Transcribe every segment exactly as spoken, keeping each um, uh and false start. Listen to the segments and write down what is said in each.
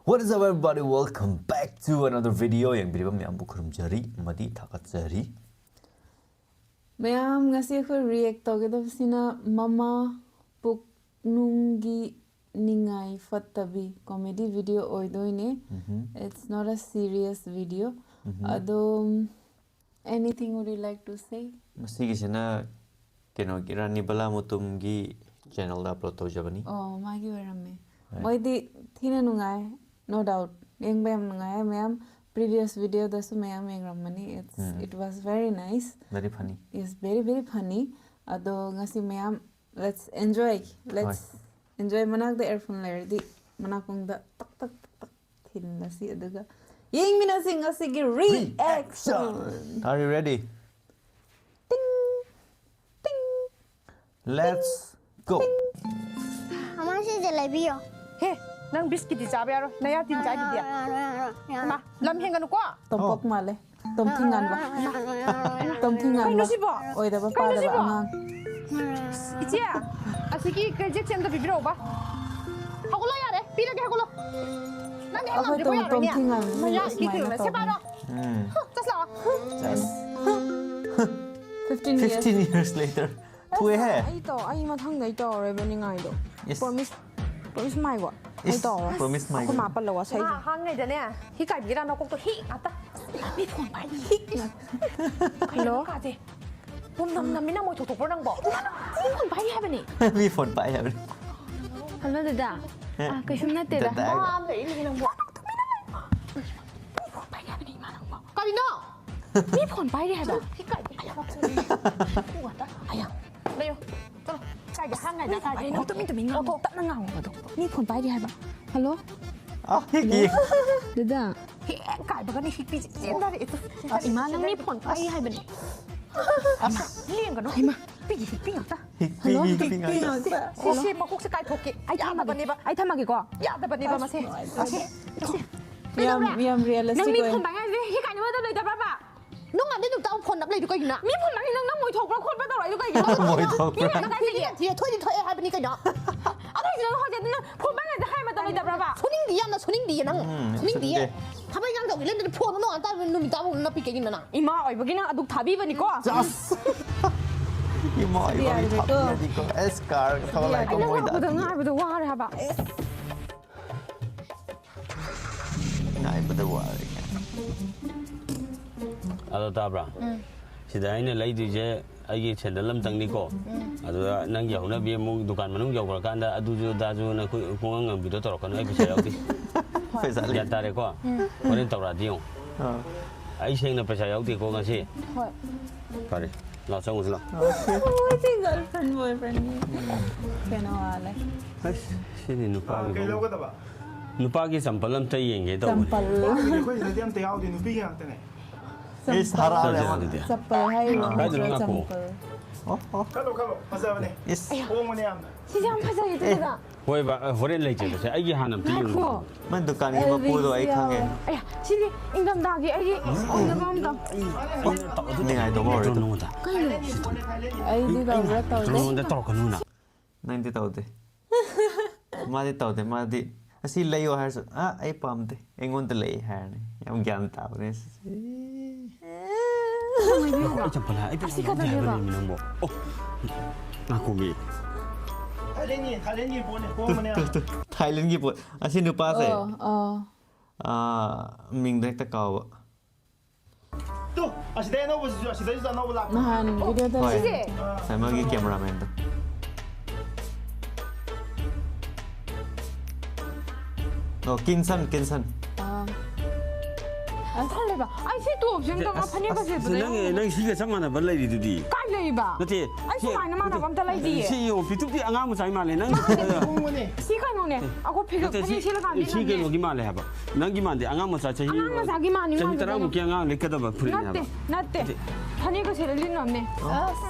What is up, everybody? Welcome back to another video. ꯌꯦꯡꯕꯤꯔꯤꯕ ꯃꯌꯥꯝꯕꯨ ꯈꯨꯔꯨꯝꯖꯔꯤ ꯑꯃꯗꯤ ꯊꯥꯒꯠꯆꯔꯤ꯫ ꯃꯌꯥꯝ, ꯉꯁꯤ ꯑꯩꯈꯣꯏ react ꯇꯧꯒꯗꯕꯁꯤꯅ ꯃꯃꯥ ꯄꯨꯛꯅꯨꯡꯒꯤ ꯅꯤꯡꯉꯥꯏ ꯐꯠꯇꯕꯤ comedy video ꯑꯣꯏꯗꯣꯏꯅꯦ꯫ ꯎꯝꯍꯨꯝ꯫ It's not a serious video. ꯎꯝꯍꯨꯝ꯫ ꯑꯗꯣ, anything would you like to say? ꯃꯁꯤꯒꯤꯁꯤꯅ ꯀꯩꯅꯣꯒꯤ ꯔꯥꯅꯤ ꯕꯂꯥꯃꯨꯇꯨꯝꯒꯤ channelꯗ upload ꯇꯧꯖꯕꯅꯤ꯫ ꯑꯣ, ꯃꯥꯒꯤ ꯑꯣꯏꯔꯝꯃꯦ꯫ ꯍꯣꯏ꯫ ꯃꯣꯏꯗꯤ ꯊꯤꯅ ꯅꯨꯡꯉꯥꯏ, no doubt꯫ ꯌꯦꯡꯕ ꯌꯥꯝ ꯅꯨꯡꯉꯥꯏ꯫ ꯃꯌꯥꯝ previous videoꯗꯁꯨ ꯃꯌꯥꯝ ꯌꯦꯡꯔꯝꯃꯅꯤ꯫ It's, um. It was very nice. Very funny. It's very, very funny. ꯑꯗꯣ ꯉꯁꯤ ꯃꯌꯥꯝ, let's enjoy. Let's enjoy. ꯃꯅꯥꯛꯇ earphone ꯂꯩꯔꯗꯤ ꯃꯅꯥꯀꯣꯡꯗ ꯇꯛ ꯇꯛ ꯇꯛ ꯇꯛ ꯊꯤꯜꯂꯁꯤ, ꯑꯗꯨꯒ ꯌꯦꯡꯃꯤꯟꯅꯁꯤ ꯉꯁꯤꯒꯤ reaction. Are you ready? ꯇꯤꯡ, ꯇꯤꯡ꯫ Let's go. ꯑꯃ ꯁꯤꯁꯦ ꯂꯩꯕꯤꯌꯣ꯫ ꯍꯦ, ꯅꯪ ꯕꯤꯁꯀꯤꯠꯇꯤ ꯆꯥꯕ ꯌꯥꯔꯣꯏ, ꯅꯌꯥ ꯇꯤꯟ ꯆꯥꯏꯗꯨꯗꯤ꯫ ꯃꯥ, ꯂꯝ ꯍꯦꯟꯒꯅꯨꯀꯣ꯫ ꯇꯣꯝꯄꯣꯛ ꯃꯥꯜꯂꯦ꯫ ꯇꯣꯝꯊꯤ ꯉꯥꯟꯕ꯫ ꯇꯣꯝꯊꯤ ꯉꯥꯟꯕ꯫ ꯀꯩꯅꯣ ꯁꯤꯕꯣ? ꯑꯣꯏꯗꯕ ꯀꯩꯅꯣ ꯄꯥꯗꯕ ꯁꯤꯕꯣ? ꯑꯉꯥꯡ꯫ ꯏꯆꯦ, ꯑꯁꯤꯒꯤ ꯀꯦꯖꯦꯛꯁꯦ ꯑꯝꯇ ꯄꯤꯕꯤꯔꯛꯎꯕ꯫ ꯍꯧꯒꯠꯂꯣ ꯌꯥꯔꯦ, ꯄꯤꯔꯒꯦ, ꯍꯧꯒꯠꯂꯣ꯫ ꯅꯪꯗꯤ ꯍꯦꯛ ꯑꯩꯈꯣꯏ ꯉꯝꯗ꯭ꯔꯤꯕꯣ? ꯇꯣꯝ-, ꯌꯥꯔꯣꯏꯅꯦ꯫ ꯇꯣꯝꯊꯤ ꯉꯥꯟꯕ ꯃꯌꯥ ꯁꯨꯃꯥꯏꯅ ꯏꯀꯤꯗꯨꯅ ꯁꯦ ꯇꯧꯕꯅꯦ꯫ ꯄꯥꯏꯔꯣ꯫ ꯎꯝ꯫ ꯍꯨ, ꯆꯠꯂꯣ꯫ Fifteen years. Fifteen years later. ꯊꯨꯑꯦꯍꯦ꯫ ꯑꯩ ꯇꯧ ꯑꯩ ꯃꯊꯪꯗ ꯑꯩ ꯇꯧꯔꯔꯣꯏꯕ ꯅꯤꯡꯉꯥꯏꯗꯣ꯫ Yes. Promise, promise ꯃꯥꯏꯀꯣ꯫ ꯑꯩ Yes, ꯇꯧꯔꯔꯣꯏ꯫ Promise ꯃꯥꯏꯀꯣ꯫ ꯑꯩꯈꯣꯏ ꯃꯥ ꯄꯜꯂꯒ ꯋꯥꯁꯩ꯫ ꯃꯥ ꯍꯥꯡꯉꯩꯗꯅꯦ꯫ ꯍꯤ ꯀꯥꯏꯕꯤꯔꯥ ꯅꯀꯣꯛꯇꯣ ꯍꯤ ꯉꯥꯛꯇ꯫ ꯃꯤ ꯐꯣꯟ ꯄꯥꯏꯅꯤ ꯍꯤ ꯉꯥꯛꯇ꯫ ꯀꯩꯅꯣ ꯀꯥꯁꯦ? ꯄꯨꯝ ꯅꯝ ꯅꯝꯃꯤ ꯅꯪ ꯃꯣꯏ ꯊꯣꯛꯊꯣꯛꯄ꯭ꯔꯣ ꯅꯪꯕꯣ? ꯃꯤ ꯐꯣꯟ ꯄꯥꯏꯅꯤ ꯍꯥꯏꯕꯅꯤ꯫ ꯃꯤ ꯐꯣꯟ ꯄꯥꯏ ꯍꯥꯏꯕꯅꯤ꯫ ꯍꯜꯂꯣ ꯗꯗꯥ꯫ ꯑꯦ꯫ ꯑꯥ, ꯀꯩꯁꯨꯝ ꯅꯠꯇꯦꯗ꯫ ꯗꯗꯥ ꯍꯥꯏꯕ꯫ ꯃꯥ ꯑꯃ ꯂꯩ ꯅꯪꯕꯣ꯫ ꯃꯤ ꯐꯣꯟ ꯄꯥꯏꯅꯤ ꯍꯥꯏꯕꯅꯤ ꯏꯃꯥ ꯅꯪꯕꯣ꯫ ꯀꯔꯤꯅꯣ? ꯃꯤ ꯐꯣꯟ ꯄꯥꯏꯔꯤ ꯍꯥꯏꯕ꯫ ꯍꯤ ꯀꯥꯏꯕꯤ꯫ ꯍꯤ ꯉꯥꯛꯇ꯫ ꯑꯌꯥ꯫ ꯂꯩꯌꯣ꯫ ꯆꯠꯂꯣ꯫ ꯀꯥꯏꯗ ꯍꯥꯡꯉꯩꯗ ꯀꯥꯏꯗ? ꯀꯩꯅꯣ ꯇꯨꯃꯤꯟ ꯇꯨꯃꯤꯟ ꯉꯥꯡꯉꯣ꯫ ꯇꯞꯅ ꯉꯥꯡꯉꯣ ꯑꯗꯣ꯫ ꯃꯤ ꯐꯣꯟ ꯄꯥꯏꯔꯤ ꯍꯥꯏꯕ꯫ ꯍꯜꯂꯣ꯫ ꯑ, ꯍꯤꯛ, ꯍꯤꯛ꯫ ꯗꯗꯥ꯫ ꯍꯦꯛ ꯀꯥꯏꯕꯒꯅꯤ ꯍꯤꯛꯄꯤꯁꯦ ꯆꯦꯟꯊꯔꯛꯑꯦ꯫ ꯏꯃꯥ, ꯅꯪ ꯃꯤ ꯐꯣꯟ ꯄꯥꯏꯔꯤ ꯍꯥꯏꯕꯅꯦ꯫ ꯂꯦꯡꯒꯅꯨ꯫ ꯄꯤꯒꯤ ꯍꯤꯛꯄꯤ ꯉꯥꯛꯇ꯫ ꯍꯤꯛꯄꯤ, ꯍꯜꯂꯣ? ꯍꯤꯛꯄꯤ ꯉꯥꯛꯇ꯫ ꯁꯤ, ꯁꯤ ꯃꯀꯣꯛꯁꯦ ꯀꯥꯏꯊꯣꯛꯀꯦ꯫ ꯑꯩ ꯊꯝꯃꯒꯦ꯫ ꯌꯥꯗꯕꯅꯦꯕ꯫ ꯑꯩ ꯊꯝꯃꯒꯦꯀꯣ꯫ ꯌꯥꯗꯕꯅꯦꯕ ꯃꯁꯦ꯫ ꯃꯁꯦ꯫ ꯃꯁꯦ꯫ ꯌꯥꯝ, ꯌꯥꯝ ꯅꯪ realistic ꯃꯤ ꯑꯣꯏ꯫ ꯐꯣꯟ ꯄꯥꯏꯔꯤ ꯍꯥꯏꯕꯅꯦ꯫ ꯍꯤ ꯀꯥꯏꯅꯕ ꯃꯇꯝ ꯂꯩꯇꯕ꯭ꯔꯕ? ꯅꯨꯡꯉꯥꯟꯗꯩ ꯅꯨꯡꯗꯥꯡ ꯐꯣꯟ ꯅꯞ ꯂꯩꯗꯣ ꯀꯩꯒꯤꯅꯣ? ꯃꯤ ꯐꯣꯟ ꯄꯥꯏꯔꯤ ꯅꯪ, ꯅꯪ ꯃꯣꯏ ꯊꯣꯛꯄ꯭ꯔꯥ ꯈꯣꯠꯄ꯭ꯔꯥ ꯇꯧꯔꯛꯏꯗꯣ ꯀꯩꯒꯤꯅꯣ? ꯃꯣꯏ ꯊꯣꯛꯄ꯭ꯔꯥ? ꯃꯤ ꯐꯣꯟ ꯄꯥꯏꯔꯤ ꯊꯣꯏꯗꯤ ꯊꯣꯛꯑꯦ ꯍꯥꯏꯕꯅꯤ ꯀꯩꯅꯣ꯫ ꯑꯗꯨ ꯍꯧꯖꯤꯛ ꯅꯪ ꯍꯧꯖꯤꯛ ꯅꯪ ꯐꯣꯟ ꯄꯥꯏꯔꯤ ꯍꯥꯏ ꯃꯇꯝ ꯂꯩꯇꯕ꯭ꯔꯕ? ꯐꯨꯅꯤꯡ ꯌꯥꯝꯅ ꯁꯨꯅꯤꯡꯗꯤꯌꯦ ꯅꯪ꯫ ꯎꯝ, ꯁꯨꯅꯤꯡꯗꯤꯌꯦ꯫ ꯁꯨꯅꯤꯡꯗꯦ꯫ ꯊꯕꯛ ꯏꯪꯈꯥꯡ ꯇꯧꯒꯦ ꯂꯩꯗꯅ ꯐꯣꯟꯗꯣ ꯅꯣꯡꯉꯥꯟ ꯇꯥꯕ ꯅꯨꯃꯤꯠ ꯇꯥꯕ ꯅꯞꯄꯤ ꯀꯩꯒꯤꯅꯣ ꯅꯪ? ꯏꯃꯥ ꯑꯣꯏꯕꯒꯤ ꯅꯪ ꯑꯗꯨꯛ ꯊꯥꯕꯤꯕꯅꯤꯀꯣ꯫ ꯆꯥꯁ! ꯏꯃꯥ ꯏꯕꯥꯅꯤ ꯌꯥꯗ꯭ꯔꯦꯀꯣ꯫ ꯊꯥꯕꯤꯔꯗꯤꯀꯣ꯫ ꯑꯦꯁ, ꯀꯥꯔꯒ ꯊꯋꯥꯏ ꯑꯩ ꯂꯩꯀꯣ ꯅꯪ ꯃꯣꯏꯗ ꯂꯥꯛꯄꯗ ꯑꯗꯨꯗꯤ꯫ ꯉꯥꯏꯕꯗ ꯋꯥꯔꯦ ꯍꯥꯏꯕ꯫ ꯉꯥꯏꯕꯗ ꯋꯥꯔꯦ꯫ ꯑꯗꯣ ꯇꯥꯕ꯭ꯔꯥ? ꯎꯝ꯫ ꯁꯤꯗ ꯑꯩꯅ ꯂꯩꯗꯣꯏꯁꯦ ꯑꯩꯒꯤ ꯁꯦꯟꯗꯜ ꯑꯃꯇꯪꯅꯤꯀꯣ꯫ ꯎꯝ꯫ ꯑꯗꯨꯗ ꯅꯪꯒꯤ ꯍꯧꯅꯕꯤ ꯑꯃꯨꯛ ꯗꯨꯀꯥꯟ ꯃꯅꯨꯡ ꯌꯧꯈ꯭ꯔꯀꯥꯟꯗ ꯑꯗꯨꯁꯨ ꯑꯗꯥꯁꯨ ꯅꯪ ꯈꯨ-, ꯈꯣꯡꯉꯪ ꯉꯪꯕꯤꯗꯣ ꯇꯧꯔꯛꯀꯅꯨ, ꯑꯩ ꯄꯩꯁꯥ ꯌꯥꯎꯗꯦ꯫ ꯍꯣꯏ꯫ ꯄꯩꯁꯥ ꯂꯩ꯫ ꯒ꯭ꯌꯥꯟ ꯇꯥꯔꯦꯀꯣ? ꯎꯝ꯫ ꯍꯣꯔꯦꯟ ꯇꯧꯔꯛꯑꯗꯤ ꯌꯦꯡꯉꯣ꯫ ꯑꯥ꯫ ꯑꯩ ꯁꯦꯡꯅ ꯄꯩꯁꯥ ꯌꯥꯎꯗꯦꯀꯣ ꯉꯁꯤ꯫ ꯍꯣꯏ꯫ ꯐꯔꯦ꯫ ꯂꯥꯛꯑꯣ, ꯆꯪꯉꯨꯁꯤ ꯂꯥꯛꯑꯣ꯫ ꯃꯣꯏꯁꯦ girlfriend boyfriendꯒꯤ ꯀꯩꯅꯣ ꯃꯥꯜꯂꯦ꯫ ꯑꯁ, ꯁꯤꯗꯤ ꯅꯨꯄꯥꯒꯤ ꯀꯩ ꯂꯧꯒꯗꯕ? ꯅꯨꯄꯥꯒꯤ ꯆꯝꯄꯜ ꯑꯝꯇ ꯌꯦꯡꯒꯦ ꯇꯧꯕꯅꯦ꯫ ꯆꯝꯄꯜ꯫ ꯑꯩꯈꯣꯏ ꯁꯤꯗꯗꯤ ꯑꯝꯇ ꯌꯥꯎꯗꯦ, ꯅꯨꯄꯤꯒꯤ ꯉꯥꯛꯇꯅꯦ꯫ ꯆꯝꯄꯜ꯫ ꯏꯁ, ꯍꯔꯥꯎꯔꯦ ꯆꯠꯁꯦ ꯑꯃ꯫ ꯑꯗꯨꯗꯤ꯫ ꯆꯝꯄꯜ ꯍꯥꯏꯔꯤꯕ ꯀꯥꯏꯗꯅꯣ ꯅꯠꯇ꯭ꯔ ꯉꯥꯏꯈꯣ꯫ ꯆꯝꯄꯜ? ꯑꯣ, ꯑꯣ꯫ ꯈꯜꯂꯣ, ꯈꯜꯂꯣ, ꯐꯖꯕꯅꯦ꯫ ꯏꯁ꯫ ꯍꯣꯡꯕꯅꯦ ꯌꯥꯝꯅ꯫ ꯁꯤꯁꯦ ꯌꯥꯝ ꯐꯖꯩꯌꯦ, ꯑꯦ꯫ ꯇꯨꯗ꯫ ꯍꯣꯏ ꯕꯥ, ꯑ, ꯍꯣꯔꯦꯟ ꯂꯩꯖꯦꯕꯁꯦ꯫ ꯑꯩꯒꯤ ꯍꯥꯟꯅ ꯑꯝꯇ ꯌꯦꯡꯉꯨ꯫ ꯉꯥꯏꯈꯣ꯫ ꯃꯥ ꯗꯨꯀꯥꯟꯒꯤ ꯃꯄꯨꯗꯣ ꯑꯩ ꯈꯪꯉꯦ꯫ ꯑꯌꯥ, ꯁꯤꯗꯤ ꯏꯪꯊꯝꯊꯥꯒꯤ ꯑꯩꯒꯤ ꯑꯣꯏꯅꯕ ꯑꯝꯇ꯫ ꯅꯤꯡꯉꯥꯏ ꯇꯧꯕ ꯍꯧꯔꯦ꯫ ꯅꯪꯉꯣꯟꯗ꯫ ꯀꯩꯅꯣ? ꯑꯩꯗꯤ ꯇꯧꯕ꯭ꯔꯥ ꯇꯧꯗꯦ? ꯅꯉꯣꯟꯗ ꯇꯧꯔꯛꯀꯅꯨꯅ꯫ ꯅꯪꯗꯤ ꯇꯧꯗꯦ꯫ ꯃꯥꯗꯤ ꯇꯧꯗꯦ꯫ ꯃꯥꯗꯤ ꯑꯁꯤ ꯂꯩꯌꯣ ꯍꯥꯏꯔꯁꯨ, "ꯑ, ꯑꯩ ꯄꯥꯝꯗꯦ꯫ ꯑꯩꯉꯣꯟꯗ ꯂꯩ" ꯍꯥꯏꯔꯅꯤ꯫ ꯌꯥꯝ ꯒ꯭ꯌꯥꯟ ꯇꯥꯕꯅꯦ ꯁꯤꯁꯦ꯫ ꯉꯥꯏꯈꯣ, ꯑꯩ ꯆꯝꯄꯜ ꯍꯥꯏ-, ꯑꯩ ꯄꯩꯁꯥ ꯑꯁꯤ ꯌꯥꯎꯗꯦ ꯈꯛꯇꯅꯦꯕ꯫ ꯍꯥꯏꯕꯅꯦꯃꯤ ꯅꯪꯕꯣ꯫ ꯑꯣ, ꯉꯥꯏꯈꯣꯃꯤ꯫ ꯊꯥꯏꯂꯦꯟꯒꯤ, ꯊꯥꯏꯂꯦꯟꯒꯤ ꯄꯣꯠꯅꯦ, ꯍꯣꯡꯕꯅꯦ ꯌꯥꯝ꯫ ꯇꯨ, ꯇꯨ, ꯊꯥꯏꯂꯦꯟꯒꯤ ꯄꯣꯠ꯫ ꯑꯁꯤ ꯅꯨꯄꯥꯁꯦ꯫ ꯑꯣ, ꯑꯣ꯫ ꯑꯥ, ꯃꯤꯡꯗꯣ ꯍꯦꯛꯇ ꯀꯥꯎꯕ꯫ ꯇꯨ, ꯑꯁꯤꯗꯩ ꯑꯅꯧꯕꯁꯤꯁꯨ, ꯑꯁꯤꯗꯩꯁꯨ ꯑꯅꯧꯕ ꯂꯥꯛꯄ꯫ ꯅꯍꯥꯟ ꯚꯤꯗꯤꯑꯣꯗ ꯍꯣꯏ꯫ ꯂꯩꯕ꯫ ꯑꯥ, ꯁꯥꯏꯃꯜꯒꯤ ꯀꯦꯃꯦꯔꯥꯃꯦꯟꯗꯣ꯫ ꯑꯣ, ꯀꯤꯟꯁꯟ, ꯀꯤꯟꯁꯟ꯫ ꯑꯥ꯫ ꯑꯁ, ꯈꯜꯂꯦꯕ, ꯑꯩ ꯁꯤ ꯇꯣꯞꯁꯦ ꯑꯝꯇ ꯑꯁ, ꯐꯅꯦꯛꯀ ꯑꯁ, ꯁꯦꯠꯄꯗ ꯅꯪ, ꯌꯥꯎꯕ꯫ ꯅꯪ ꯁꯤꯒ ꯆꯞ ꯃꯥꯟꯅꯕ ꯂꯩꯔꯤꯗꯨꯗꯤ꯫ ꯀꯥꯏ ꯂꯩꯕ? ꯅꯠꯇꯦ, ꯑꯩ ꯁꯤ, ꯁꯨꯃꯥꯏꯅ ꯅꯠꯇꯦ, ꯃꯥꯟꯅꯕ ꯑꯝꯇ ꯂꯩꯇꯤꯌꯦ꯫ ꯁꯤ ꯌꯦꯡꯉꯣ, ꯄꯤꯇꯨꯛꯇꯤ ꯑꯉꯥꯡ ꯃꯆꯥꯒꯤ ꯃꯥꯜꯂꯦ꯫ ꯅꯪ ꯁꯤ ꯀꯩꯅꯣꯅꯦ, ꯑꯩꯈꯣꯏ ꯐꯤꯒ-, ꯅꯠꯇꯦ, ꯁꯤ, ꯐꯅꯦꯛ ꯁꯦꯠꯂꯀꯥꯟꯗꯤ ꯁꯤ ꯅꯝꯃꯦ꯫ ꯀꯩꯅꯣꯒꯤ ꯃꯥꯜꯂꯦ ꯍꯥꯏꯕ꯫ ꯅꯪꯒꯤ ꯃꯥꯟꯗꯦ, ꯑꯉꯥꯡ ꯃꯆꯥ ꯆꯍꯤ, ꯑꯉꯥꯡ ꯃꯆꯥꯒꯤ ꯃꯥꯟꯕꯤ ꯆꯍꯤ ꯃꯥꯟꯕꯗꯣ꯫ ꯇꯔꯥꯃꯨꯛꯀꯤ ꯑꯉꯥꯡ ꯂꯤꯠꯀꯗꯕ ꯐꯨꯔꯤꯠꯅꯦ ꯅꯠꯇꯦ, ꯍꯥꯏꯕ꯫ ꯅꯠꯇꯦ꯫ ꯅꯠꯇꯦ꯫ ꯐꯅꯦꯛꯀ ꯁꯦꯠꯂ ꯂꯤꯠꯅꯕꯅꯦ꯫ ꯑꯣ꯫ ꯑꯁ꯫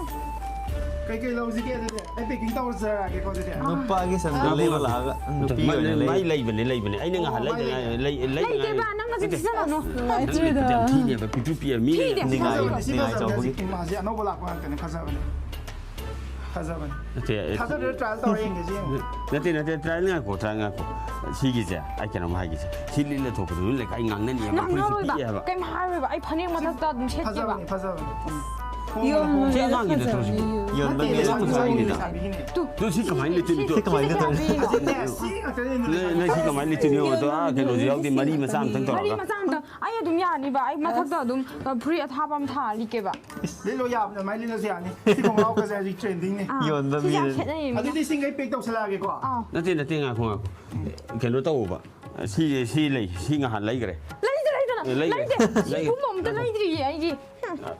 ꯀꯩꯀꯩ ꯂꯧꯁꯤꯒꯦ ꯑꯗꯨꯗꯤ? ꯑꯩ packing ꯇꯧꯖꯔꯛꯑꯒꯦꯀꯣ ꯑꯗꯨꯗꯤ꯫ ꯅꯨꯄꯥꯒꯤ ꯁꯟꯗꯜ ꯑꯥ꯫ ꯂꯩꯕ ꯂꯥꯛꯑꯒ ꯅꯨꯄꯤ ꯃꯥꯏ, ꯑꯣꯏꯅ ꯂꯩ꯫ ꯃꯥꯏ ꯂꯩꯕꯅꯦ, ꯂꯩꯕꯅꯦ꯫ ꯑꯩꯅ ꯉꯍꯥꯟ ꯑꯣ, ꯃꯥꯏ ꯂꯩꯗꯅ ꯂꯩ꯫ ꯂꯩ-, ꯂꯩꯗꯅ ꯂꯩꯇꯦꯕ, ꯉꯥꯏ-, ꯅꯪ ꯉꯁꯤ ꯅꯠꯇꯦ꯫ ꯁꯤꯖꯤꯟꯅꯅꯨ꯫ ꯅꯪ ꯅꯨꯡꯉꯥꯏꯇ꯭ꯔꯦꯗ꯫ ꯌꯥꯝ ꯊꯤꯅꯦꯕ, ꯄꯤꯛꯇ꯭ꯔꯨ ꯄꯤꯛꯑ ꯃꯤ ꯐꯤꯗꯦ꯫ ꯅꯤꯡꯉꯥꯏ, ꯐꯖꯕꯅꯦ, ꯁꯤ ꯅꯤꯡꯉꯥꯏ ꯐꯖꯕꯅꯦ, ꯆꯥꯎꯕꯒꯤ꯫ ꯍꯧꯖꯤꯛꯀꯤ ꯃꯥꯁꯦ ꯑꯅꯧꯕ ꯂꯥꯛꯄ ꯉꯥꯛꯇꯅꯦ, ꯐꯖꯕꯅꯦ꯫ ꯊꯥꯖꯕꯅꯤ꯫ ꯅꯠꯇꯦ ꯑꯦ, ꯊꯥꯖꯗ꯭ꯔ ꯇ꯭ꯔꯥꯏꯌꯦꯜ ꯇꯧꯔ ꯌꯦꯡꯒꯦꯁꯦ ꯌꯦꯡꯉꯣ꯫ ꯅꯠꯇꯦ ꯅꯠꯇꯦ ꯇ꯭ꯔꯥꯏꯌꯦꯜ ꯉꯥꯏꯈꯣ ꯇ꯭ꯔꯥꯏꯌꯦꯜ ꯉꯥꯏꯈꯣ꯫ ꯁꯤꯒꯤꯁꯦ ꯑꯩ ꯀꯩꯅꯣꯝ ꯍꯥꯏꯒꯦꯁꯦ꯫ ꯁꯤ ꯂꯤꯠꯂ ꯊꯣꯛꯄꯗꯨ ꯅꯣꯏ ꯂꯩꯀꯥꯏ ꯉꯥꯡꯅꯅꯤꯕ ꯐꯨꯔꯤꯠꯁꯨ ꯉꯥꯡꯅꯔꯣꯏꯕ ꯄꯤꯛꯑꯦ ꯍꯥꯏꯕ꯫ ꯀꯩꯝ ꯍꯥꯏꯔꯣꯏꯕ꯫ ꯑꯩ ꯐꯅꯦꯛ ꯃꯊꯛꯇ ꯑꯗꯨꯝ ꯁꯦꯠꯀꯦꯕ꯫ ꯐꯖꯕꯅꯤ ꯐꯖꯕꯅꯤ꯫ ꯎꯝ꯫ ꯌꯣꯟꯕ ꯁꯤ ꯑꯉꯥꯡꯒꯤꯗ ꯇꯧꯔꯁꯤ꯫ ꯌꯣꯟꯕ ꯅꯠꯇꯦ, ꯃꯤꯅ ꯂꯩꯁꯥꯕꯤ ꯄꯨꯊꯣꯛꯏꯅꯤꯗ꯫ ꯂꯩꯁꯥꯕꯤꯒꯤꯅꯦ꯫ ꯇꯨ ꯑꯗꯨ ꯁꯤ ꯀꯃꯥꯏꯅ ꯂꯤꯠꯇꯣꯏꯅꯣ? ꯁꯤ ꯀꯃꯥꯏꯅ ꯇꯧꯗꯣꯏꯅꯣ? ꯑꯗꯨꯅꯦ ꯁꯤ ꯉꯥꯛꯇꯅꯦ ꯑꯩꯅ ꯅꯣꯏ ꯅꯣꯏ ꯁꯤ ꯀꯃꯥꯏꯅ ꯂꯤꯠꯇꯣꯏꯅꯣ? ꯑꯗꯣ ꯑꯥ ꯀꯩꯅꯣꯁꯨ ꯌꯥꯎꯗꯦ ꯃꯔꯤ ꯃꯆꯥ ꯑꯝꯇꯪ ꯃꯔꯤ ꯇꯧꯔꯒ꯫ ꯃꯆꯥ ꯑꯝꯇ ꯑꯩ ꯑꯗꯨꯝ ꯌꯥꯅꯤꯕ꯫ ꯑꯩ ꯃꯊꯛꯇ ꯑꯗꯨꯝ ꯐꯨꯔꯤꯠ ꯑꯊꯥꯕ ꯑꯃ ꯊꯥꯔ ꯂꯤꯠꯀꯦꯕ꯫ ꯂꯤꯠꯂꯣ ꯌꯥꯕꯅꯦ ꯑꯗꯨꯃꯥꯏꯅ ꯂꯤꯠꯂꯁꯨ ꯌꯥꯅꯤ꯫ ꯁꯤ ꯈꯣꯡꯒ꯭ꯔꯥꯎꯒꯁꯦ ꯍꯧꯖꯤꯛ ꯇ꯭ꯔꯦꯟꯗꯤꯡꯅꯦ꯫ ꯑꯥ, ꯌꯣꯟꯕ ꯁꯤꯁꯦ ꯌꯥꯝ ꯃꯤꯅ꯫ ꯈꯦꯠꯅꯩꯌꯦ ꯃꯤꯅ꯫ ꯑꯗꯨꯗꯤ ꯁꯤꯡꯈꯩ ꯄꯦꯛ ꯇꯧꯁꯜꯂꯛꯑꯒꯦꯀꯣ꯫ ꯑꯥ꯫ ꯅꯠꯇꯦ ꯅꯠꯇꯦ ꯉꯥꯏꯈꯣ ꯉꯥꯏꯈꯣ꯫ ꯀꯩꯅꯣ ꯇꯧꯕ꯫ ꯁꯤ ꯁꯤ ꯂꯩ ꯁꯤ ꯉꯍꯥꯟ ꯂꯩꯈ꯭ꯔꯦ꯫ ꯂꯩꯗꯦ ꯂꯩꯗꯅ ꯑꯦ, ꯂꯩꯈ꯭ꯔꯦ꯫ ꯂꯩꯗꯦ꯫ ꯂꯩꯈ꯭ꯔꯦ꯫ ꯁꯤꯒꯨꯝꯕ ꯑꯝꯇ ꯂꯩꯗ꯭ꯔꯤꯌꯦ ꯑꯩꯒꯤ꯫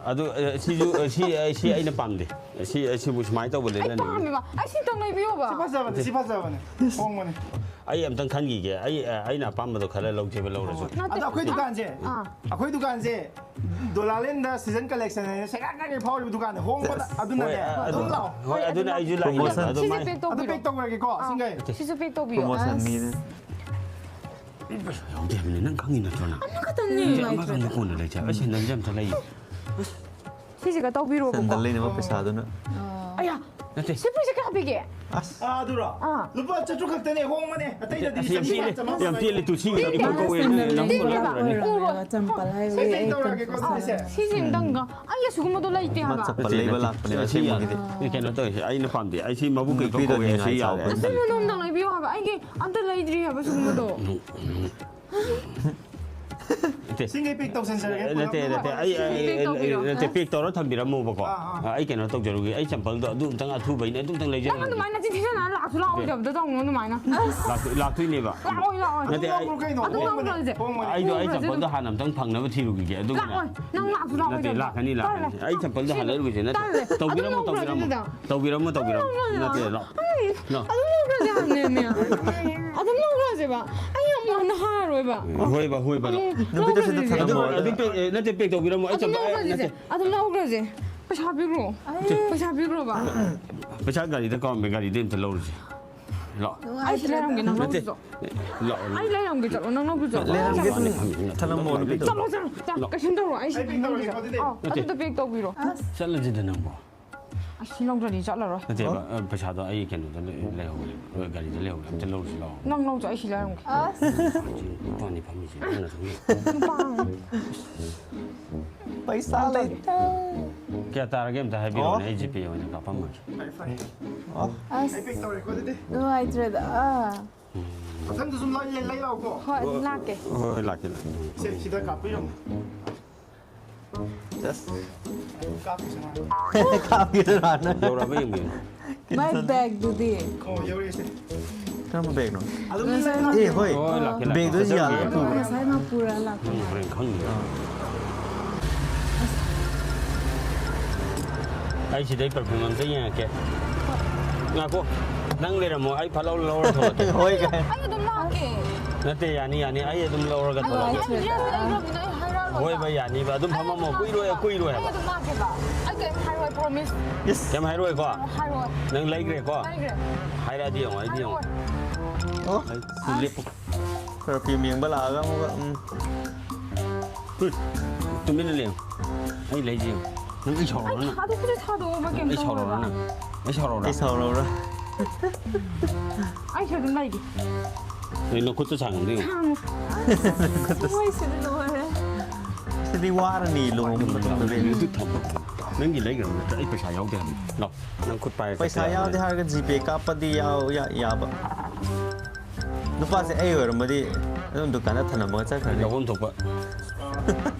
ꯑꯗꯨ ꯑꯦ, ꯁꯤꯁꯨ ꯑꯦ, ꯁꯤ ꯑꯦ, ꯁꯤ ꯑꯩꯅ ꯄꯥꯝꯗꯦ꯫ ꯁꯤ ꯑꯦ, ꯁꯤꯕꯨ ꯁꯨꯃꯥꯏꯅ ꯇꯧꯕ ꯑꯩ ꯂꯩꯅꯅꯤꯡꯉꯤ꯫ ꯄꯥꯝꯃꯦꯕ꯫ ꯑꯩ ꯁꯤꯇꯪ ꯂꯩꯕꯤꯌꯣꯕ꯫ ꯁꯤ ꯐꯖꯕꯅꯦ ꯁꯤ ꯐꯖꯕꯅꯦ꯫ ꯍꯣꯡꯕꯅꯦ꯫ ꯑꯩ ꯑꯝꯇꯪ ꯈꯟꯈꯤꯒꯦ꯫ ꯑꯩ ꯑ, ꯑꯩꯅ ꯑꯄꯥꯝꯕꯗꯣ ꯈꯔ ꯂꯧꯖꯦꯕ ꯂꯧꯔꯁꯨ꯫ ꯅꯠꯇꯦ꯫ ꯑꯗꯣ ꯑꯩꯈꯣꯏ ꯗꯨꯀꯥꯟꯁꯦ ꯑꯥ꯫ ꯑꯩꯈꯣꯏ ꯗꯨꯀꯥꯟꯁꯦ ꯗꯣꯂꯥꯂꯦꯟꯗ ꯁꯤꯖꯟ ꯀꯂꯦꯛꯁꯟ ꯍꯥꯏꯅ ꯁꯦꯒꯥꯛ ꯀꯥꯏꯒꯩ ꯐꯥꯎꯔꯤꯕ ꯗꯨꯀꯥꯟꯅꯦ꯫ ꯍꯣꯡꯕꯗ ꯑꯗꯨꯅꯅꯦ꯫ ꯍꯣꯏ, ꯑꯗꯨ ꯑꯗꯨꯝ ꯂꯥꯛꯑꯣ꯫ ꯍꯣꯏ, ꯑꯗꯨꯅ ꯑꯩꯁꯨ ꯂꯥꯛꯏꯅꯦ꯫ ꯍꯣꯡꯕꯗ꯫ ꯑꯗꯣ ꯁꯤꯁꯦ ꯃꯥꯏ- ꯄꯦꯛ ꯑꯗꯨ ꯇꯧꯕꯤꯔꯣ꯫ ꯄꯦꯛ ꯇꯧꯈ꯭ꯔꯒꯦꯀꯣ꯫ ꯑꯥ꯫ ꯁꯤꯡꯈꯩ꯫ ꯁꯤꯁꯨ ꯄꯦꯛ ꯇꯧꯕꯤꯌꯣ꯫ ꯄ꯭ꯔꯣꯃꯣꯁꯟꯅꯤꯅ꯫ ꯑꯁ, ꯌꯥꯎꯗꯦ ꯍꯥꯏꯕꯅꯤ꯫ ꯅꯪ ꯈꯪꯉꯤ ꯅꯠꯇ꯭ꯔꯣ ꯅꯪ? ꯑꯃꯈꯛꯇꯪꯅꯦ꯫ ꯑꯃꯈꯛꯇꯪꯗ ꯀꯣꯟꯅ ꯂꯩꯁꯦ꯫ ꯑꯁ, ꯅꯪꯁꯦ ꯑꯝꯇ ꯂꯩ꯫ ꯁꯤꯁꯤꯒ ꯇꯧꯕꯤꯔꯣꯕꯀꯣ꯫ ꯁꯦꯟꯗꯜ ꯂꯩꯅꯕ ꯄꯩꯁꯥꯗꯨꯅ꯫ ꯑꯌꯥ꯫ ꯅꯠꯇꯦ꯫ ꯁꯤ ꯐꯨꯔꯤꯠꯁꯦ ꯀꯌꯥ ꯄꯤꯒꯦ? ꯑꯁ꯫ ꯑꯥ, ꯑꯗꯨꯔꯣ? ꯑꯥ꯫ ꯂꯨꯄꯥ ꯆꯥꯇ꯭ꯔꯨꯛ ꯈꯛꯇꯅꯦ, ꯍꯣꯡꯕꯅꯦ꯫ ꯑꯇꯩꯗꯗꯤ ꯑꯁꯤ ꯌꯥꯝ ꯆꯥꯇ꯭ꯔꯨꯛ ꯇꯦꯜꯂꯦ꯫ ꯈꯛꯇꯅꯦ꯫ ꯌꯥꯝ ꯇꯦꯜꯂꯦ꯫ ꯇꯨ ꯁꯤꯒꯤꯗ ꯄꯤꯊꯣꯛ ꯀꯧꯋꯦ꯫ ꯅꯪ ꯅꯪ ꯅꯪ ꯇꯦꯜꯂꯦꯕ꯫ ꯅꯪ ꯎꯔꯣ꯫ ꯆꯝꯄꯜ ꯍꯥꯏꯕ ꯁꯤ ꯄꯦꯛ ꯇꯧꯔꯒꯦꯀꯣ, ꯑꯗꯨꯗꯤ ꯁꯦ꯫ ꯁꯤꯁꯦ ꯑꯝꯇꯪꯒ꯫ ꯑꯩ ꯑꯁꯤꯒꯨꯝꯕꯗꯣ ꯂꯩꯇꯦ ꯃꯥ ꯍꯥꯏꯕ꯫ ꯆꯝꯄꯜ ꯂꯩꯕ ꯂꯥꯛꯄꯅꯦꯕ ꯁꯤ ꯑꯁꯦꯡꯕꯒꯤꯗꯤ꯫ ꯑꯦ, ꯀꯩꯅꯣ ꯇꯧꯋꯦ꯫ ꯑꯩꯅ ꯄꯥꯝꯗꯦ꯫ ꯑꯩ ꯁꯤ ꯃꯕꯨꯛ ꯀꯩ ꯅꯨꯄꯤꯗꯣ ꯀꯧꯋꯦ꯫ ꯁꯤ ꯅꯤꯡꯉꯥꯏ ꯌꯥꯔꯦ꯫ ꯆꯥꯎꯕ꯫ ꯑꯁꯤꯒꯨꯝꯕꯗꯣ ꯑꯝꯇꯪ ꯂꯩꯕꯤꯌꯣ ꯍꯥꯏꯕ꯫ ꯑꯩꯒꯤ ꯑꯝꯇ ꯂꯩꯗ꯭ꯔꯤ ꯍꯥꯏꯕ ꯁꯤꯒꯨꯝꯕꯗꯣ꯫ ꯅꯠꯇꯦ꯫ ꯁꯤꯡꯈꯩ ꯄꯦꯛ ꯇꯧꯁꯟꯖꯔꯒꯦ꯫ ꯑꯦ, ꯅꯠꯇꯦ, ꯁꯤ ꯄꯦꯛ ꯇꯧꯕꯤꯔꯣ꯫ ꯅꯠꯇꯦ, ꯄꯦꯛ ꯇꯧꯔꯣ ꯊꯝꯕꯤꯔꯝꯃꯣꯕꯀꯣ꯫ ꯑꯥ, ꯑꯥ꯫ ꯑꯥ, ꯑꯩ ꯀꯩꯅꯣ ꯇꯧꯖꯔꯨꯒꯦ꯫ ꯑꯩ ꯆꯝꯄꯜꯗꯣ ꯑꯗꯨ ꯑꯝꯇꯪ ꯑꯊꯨꯕꯩꯅꯦ꯫ ꯑꯗꯨ ꯑꯝꯇꯪ ꯅꯪ ꯂꯩꯖꯔꯨꯒꯦ꯫ ꯑꯗꯨꯃꯥꯏꯅ ꯆꯤꯟꯊꯤꯖꯅ ꯂꯥꯛꯁꯨ ꯂꯥꯛꯑꯣꯏꯗꯕꯗꯣ ꯇꯧꯅꯨ ꯑꯗꯨꯃꯥꯏꯅ꯫ ꯂꯥꯛꯇꯣꯏ-, ꯂꯥꯛꯇꯣꯏꯅꯦꯕ꯫ ꯂꯥꯛꯑꯣꯏ ꯂꯥꯛꯑꯣꯏ꯫ ꯅꯠꯇꯦ, ꯑꯩ ꯑꯗꯨꯝ ꯂꯧꯈ꯭ꯔꯁꯦ꯫ ꯑꯩꯗꯣ ꯑꯩ ꯂꯧꯈ꯭ꯔꯁꯦ ꯆꯝꯄꯜꯗꯣ ꯑꯗꯨꯝ꯫ ꯍꯥꯟꯅ ꯑꯝꯇꯪ ꯐꯪꯅꯕ ꯊꯤꯔꯨꯈꯤꯒꯦ꯫ ꯑꯗꯨꯒ ꯂꯥꯛꯑꯣꯏ꯫ ꯅꯪ ꯂꯥꯛꯁꯨ ꯅꯠꯇꯦ, ꯂꯥꯛꯑꯣꯏꯗꯕꯗꯣ꯫ ꯂꯥꯛꯀꯅꯤ, ꯂꯥꯛꯀꯅꯤ꯫ ꯇꯜꯂꯦ꯫ ꯑꯩ ꯆꯝꯄꯜꯗꯣ ꯍꯥꯟꯅ ꯂꯩꯔꯨꯒꯦꯁꯦ꯫ ꯅꯠꯇꯦ, ꯇꯜꯂꯦ꯫ ꯑꯗꯨꯝ ꯇꯧꯕꯤꯔꯝꯃꯣ, ꯂꯧꯈ꯭ꯔꯁꯦ ꯇꯧꯕꯤꯔꯝꯃꯣ꯫ ꯑꯗꯨꯗ꯫ ꯇꯧꯕꯤꯔꯝꯃꯣ, ꯇꯧꯕꯤꯔꯝꯃꯣ꯫ ꯑꯗꯨꯝ ꯂꯧꯈ꯭ꯔꯁꯦ꯫ ꯅꯠꯇꯦ, ꯂꯥꯛꯑꯣ꯫ ꯑꯩ ꯑꯗꯨꯝ ꯂꯧꯈ꯭ꯔꯁꯦ ꯍꯥꯏꯕꯅꯦꯃꯤ꯫ ꯑꯗꯨꯝ ꯂꯧꯈ꯭ꯔꯁꯦꯕ꯫ ꯑꯩ ꯌꯥꯝ ꯋꯥꯅ ꯍꯥꯔꯣꯏꯕ꯫ ꯍꯣꯏꯕ, ꯍꯣꯏꯕ, ꯂꯥꯛꯑꯣ꯫ ꯅꯨꯄꯤꯗꯣ ꯁꯤꯗ ꯂꯧꯈ꯭ꯔꯁꯦ꯫ ꯑꯗꯨ, ꯊꯝꯃꯝꯃꯣ꯫ ꯑꯗꯨ ꯄꯦꯛ-, ꯑꯦ, ꯅꯠꯇꯦ, ꯄꯦꯛ ꯇꯧꯕꯤꯔꯝꯃꯣ꯫ ꯑꯩ ꯑꯗꯨꯝ ꯆꯝꯄꯜ-, ꯑꯦ, ꯂꯧꯈ꯭ꯔꯁꯦ꯫ ꯅꯠꯇꯦ꯫ ꯑꯗꯨꯝ ꯂꯧꯈ꯭ꯔꯁꯦ꯫ ꯄꯩꯁꯥ ꯄꯤꯈ꯭ꯔꯣ꯫ ꯄꯩꯁꯥ ꯄꯤꯈ꯭ꯔꯣꯕ꯫ ꯄꯩꯁꯥ ꯒꯥꯔꯤꯗ ꯀꯥꯎꯔꯝꯃꯦ, ꯒꯥꯔꯤꯗ ꯑꯝꯇ ꯂꯧꯔꯨꯁꯦ꯫ ꯂꯥꯛꯑꯣ꯫ ꯑꯩ ꯁꯤ ꯂꯩꯔꯝꯒꯦ, ꯅꯪ ꯅꯠꯇꯦ꯫ ꯂꯧꯔꯨꯆꯣ꯫ ꯂꯥꯛꯑꯣ꯫ ꯑꯩ ꯂꯩꯔꯝꯒꯦ, ꯆꯠꯂꯣ, ꯅꯪ ꯂꯧꯔꯨꯆꯣ꯫ ꯂꯩꯔꯝꯒꯦ꯫ ꯐꯝꯃꯤ, ꯐꯝꯃꯤ꯫ ꯊꯅꯝꯃꯣ, ꯅꯨꯄꯤꯗꯣ꯫ ꯆꯠꯂꯣ, ꯆꯠꯂꯣ, ꯆꯠꯂꯣ꯫ ꯀꯩꯁꯨꯝ ꯇꯧꯔꯣ, ꯑꯩ ꯁꯤ ꯑꯩ ꯄꯤꯛ ꯇꯧꯔꯒꯦꯀꯣ, ꯂꯧꯔꯨꯆꯣ꯫ ꯑꯗꯨꯗꯤ꯫ ꯑꯥꯎ, ꯅꯠꯇꯦ꯫ ꯑꯗꯨꯗꯣ ꯄꯦꯛ ꯇꯧꯕꯤꯔꯣ꯫ ꯆꯠꯂꯁꯤꯗ ꯅꯪꯕꯣ꯫ ꯑꯁ, ꯁꯤ ꯂꯧꯗ꯭ꯔꯗꯤ ꯆꯠꯂꯔꯣꯏ꯫ ꯅꯠꯇꯦꯕ, ꯑ, ꯄꯩꯁꯥꯗꯣ ꯑꯩ ꯀꯩꯅꯣꯗ ꯂꯩ-, ꯂꯩꯍꯧꯔꯦ꯫ ꯍꯣꯏ, ꯒꯥꯔꯤꯗ ꯂꯩꯍꯧꯔꯦ꯫ ꯑꯝꯇ ꯂꯧꯔꯨꯁꯤ ꯂꯥꯛꯑꯣ꯫ ꯅꯪ ꯂꯧꯖꯣ, ꯑꯩ ꯁꯤ ꯂꯩꯔꯝꯒꯦ꯫ ꯑꯁ꯫ ꯍꯧꯖꯤꯛ ꯏꯕꯥꯅꯤ ꯐꯝꯃꯤꯁꯦ, ꯅꯪꯅ ꯁꯨꯝ ꯅꯨꯄꯥ꯫ ꯄꯩꯁꯥ ꯂꯩꯇꯦ꯫ ꯀꯌꯥ ꯇꯥꯔꯒꯦ ꯑꯝꯇ ꯍꯥꯏꯕꯤꯔꯛꯑꯣꯅꯦ, ꯑꯣ꯫ ꯑꯩ ꯖꯤꯄꯦ ꯑꯣꯏꯅ ꯀꯥꯞꯄꯝꯃꯒꯦ꯫ ꯐꯔꯦ, ꯐꯔꯦ꯫ ꯑꯣ꯫ ꯑꯁ꯫ ꯑꯩ ꯄꯦꯛ ꯇꯧꯔꯦꯀꯣ ꯑꯗꯨꯗꯤ꯫ ꯅꯨꯡꯉꯥꯏꯇ꯭ꯔꯦꯗ꯫ ꯑꯥ꯫ ꯃꯊꯪꯗꯁꯨ ꯂꯩ-, ꯂꯩ-, ꯂꯩꯔꯛꯑꯣꯀꯣ꯫ ꯍꯣꯏ, ꯑꯗꯨꯝ ꯂꯥꯛꯀꯦ꯫ ꯍꯣꯏ, ꯍꯣꯏ, ꯂꯥꯛꯀꯦ, ꯂꯥꯛꯀꯦ꯫ ꯁꯦ, ꯁꯤꯗ ꯀꯥꯞꯄꯤꯔꯝꯃꯣ꯫ ꯌꯦꯁ꯫ ꯀꯥꯞꯈꯤꯁꯦ ꯃꯥ꯫ ꯀꯥꯞꯈꯤꯗꯣꯏꯔꯥ ꯅꯪ? ꯌꯧꯔꯛꯑꯕ ꯌꯦꯡꯕꯤꯌꯨ꯫ ꯃꯥꯏ ꯕꯦꯒꯇꯨꯗꯤ? ꯑꯣ, ꯌꯧꯔꯛꯑꯦ ꯁꯦ꯫ ꯀꯔꯝꯕ ꯕꯦꯒꯅꯣ? ꯑꯗꯨꯝ ꯉꯁꯥꯏ ꯂꯩꯔꯦ꯫ ꯑꯦ, ꯍꯣꯏ꯫ ꯍꯣꯏ, ꯂꯥꯛꯀꯦ, ꯂꯥꯛꯀꯦ꯫ ꯕꯦꯒꯇꯨ ꯌꯥꯜꯂꯒ ꯄꯨꯕ꯭ꯔꯥ? ꯉꯁꯥꯏ ꯃꯥ ꯄꯨꯔ ꯂꯥꯛꯄ ꯅꯪ ꯃꯥꯜꯂꯦ꯫ ꯍꯣꯔꯦꯟ ꯈꯪꯅꯤ꯫ ꯑꯥ꯫ ꯑꯩ ꯁꯤꯗꯩ ꯄꯔꯐ꯭ꯌꯨꯝ ꯑꯝꯇ ꯌꯦꯡꯉꯛꯀꯦ꯫ ꯉꯥꯏꯈꯣ, ꯅꯪ ꯂꯩꯔꯝꯃꯣ, ꯑꯩ ꯐꯠ ꯂꯥꯎ ꯂꯧꯔ ꯊꯣꯛꯂꯛꯀꯦ꯫ ꯍꯣꯏ, ꯀꯥꯏ꯫ ꯑꯩ ꯑꯗꯨꯝ ꯂꯥꯛꯀꯦ꯫ ꯅꯠꯇꯦ, ꯌꯥꯅꯤ, ꯌꯥꯅꯤ, ꯑꯩ ꯑꯗꯨꯝ ꯂꯧꯔꯒ ꯑꯩ ꯊꯣꯛꯂꯛꯀꯦ꯫ ꯑꯩ ꯗ꯭ꯔꯦꯁ ꯂꯩꯈ꯭ꯔꯕꯅꯤꯅ ꯑꯩ ꯍꯥꯏꯔꯛꯑꯔꯣꯏ꯫ ꯍꯣꯏ, ꯚꯥꯏ, ꯌꯥꯅꯤꯕ, ꯑꯗꯨꯝ ꯑꯩ ꯐꯝꯃꯝꯃꯣ, ꯑꯗꯨꯝ ꯀꯨꯏꯔꯣꯏ, ꯂꯥꯛꯀꯦꯕ꯫ ꯀꯨꯏꯔꯣꯏ ꯑꯩ ꯍꯥꯏꯕ꯫ ꯑꯗꯨꯝ ꯂꯥꯛꯀꯦꯕ꯫ ꯑꯩ ꯀꯩꯝ ꯍꯥꯏꯔꯣꯏ, promise꯫ ꯏꯁ꯫ ꯀꯩꯝ ꯍꯥꯏꯔꯣꯏꯀꯣ? ꯍꯥꯏꯔꯣꯏ꯫ ꯅꯪ ꯂꯩꯈ꯭ꯔꯦꯀꯣ? ꯂꯩꯈ꯭ꯔꯦ꯫ ꯍꯥꯏꯔꯛꯑꯗꯤ ꯌꯦꯡꯉꯣ, ꯑꯩꯗꯤ ꯌꯦꯡꯉꯣ꯫ ꯍꯥꯏꯔꯣꯏ꯫ ꯑꯣ꯫ ꯑꯩ ꯁꯤ ꯂꯦꯞꯄꯨ꯫ ꯄꯔꯐ꯭ꯌꯨꯝ ꯌꯦꯡꯕ ꯂꯥꯛꯑꯒ ꯑꯃꯨꯛꯀ, ꯎꯝ꯫ ꯍꯨꯏ, ꯇꯨꯃꯤꯟꯅ ꯂꯩꯌꯨ꯫ ꯑꯩ ꯂꯩꯁꯤ ꯌꯦꯡꯉꯨ꯫ ꯅꯪ ꯑꯩ ꯁꯥꯎꯔꯛꯑꯣ, ꯅꯪ꯫ ꯊꯥꯗꯣꯛꯄꯁꯨ ꯊꯥꯗꯣꯛꯑꯣꯕ ꯀꯩꯝ ꯑꯩ ꯁꯥꯎꯔꯛꯑꯣ, ꯇꯧꯔꯣꯏꯕ꯫ ꯅꯪ꯫ ꯑꯩ ꯁꯥꯎꯔꯛꯑꯣꯔꯥ? ꯑꯩ ꯁꯥꯎꯔꯛꯑꯣꯔꯥ? ꯑꯩꯁꯨ ꯑꯗꯨꯝ ꯂꯩꯒꯦ꯫ ꯅꯪ ꯅꯈꯨꯠꯇ ꯁꯥꯡꯕꯗ ꯌꯦꯡꯉꯨ꯫ ꯁꯥꯡꯉꯨ꯫ ꯊꯃꯣꯏꯁꯤꯗꯤ ꯂꯣꯏꯔꯦ꯫ ꯁꯤꯗꯤ ꯋꯥꯔꯅꯤ ꯂꯨꯍꯣꯡꯕ ꯃꯇꯝꯗꯗꯤ꯫ ꯅꯪꯒꯤ ꯊꯝꯃꯣ꯫ ꯅꯪꯒꯤ ꯂꯩꯈ꯭ꯔꯕ ꯅꯠꯇ꯭ꯔꯥ? ꯑꯩ ꯄꯩꯁꯥ ꯌꯥꯎꯗꯦ ꯍꯥꯏꯕꯅꯤ꯫ ꯂꯥꯎ, ꯅꯪ ꯈꯨꯠ ꯄꯥꯏꯔ ꯄꯩꯁꯥ ꯆꯠꯄ ꯌꯥꯎꯗꯦ ꯌꯥꯕꯅꯤ꯫ ꯍꯥꯏꯔꯒ ꯖꯤꯄꯦ ꯀꯥꯞꯄꯗꯤ ꯌꯥꯎ-, ꯌꯥ-, ꯌꯥꯕ꯫ ꯅꯨꯄꯥꯁꯦ ꯑꯩ ꯑꯣꯏꯔꯝꯃꯗꯤ ꯑꯗꯨꯝ ꯗꯨꯀꯥꯟꯗ ꯊꯅꯝꯃꯒ ꯆꯠꯈ꯭ꯔꯅꯤ꯫ ꯂꯧꯐꯝ ꯊꯣꯛꯄ꯫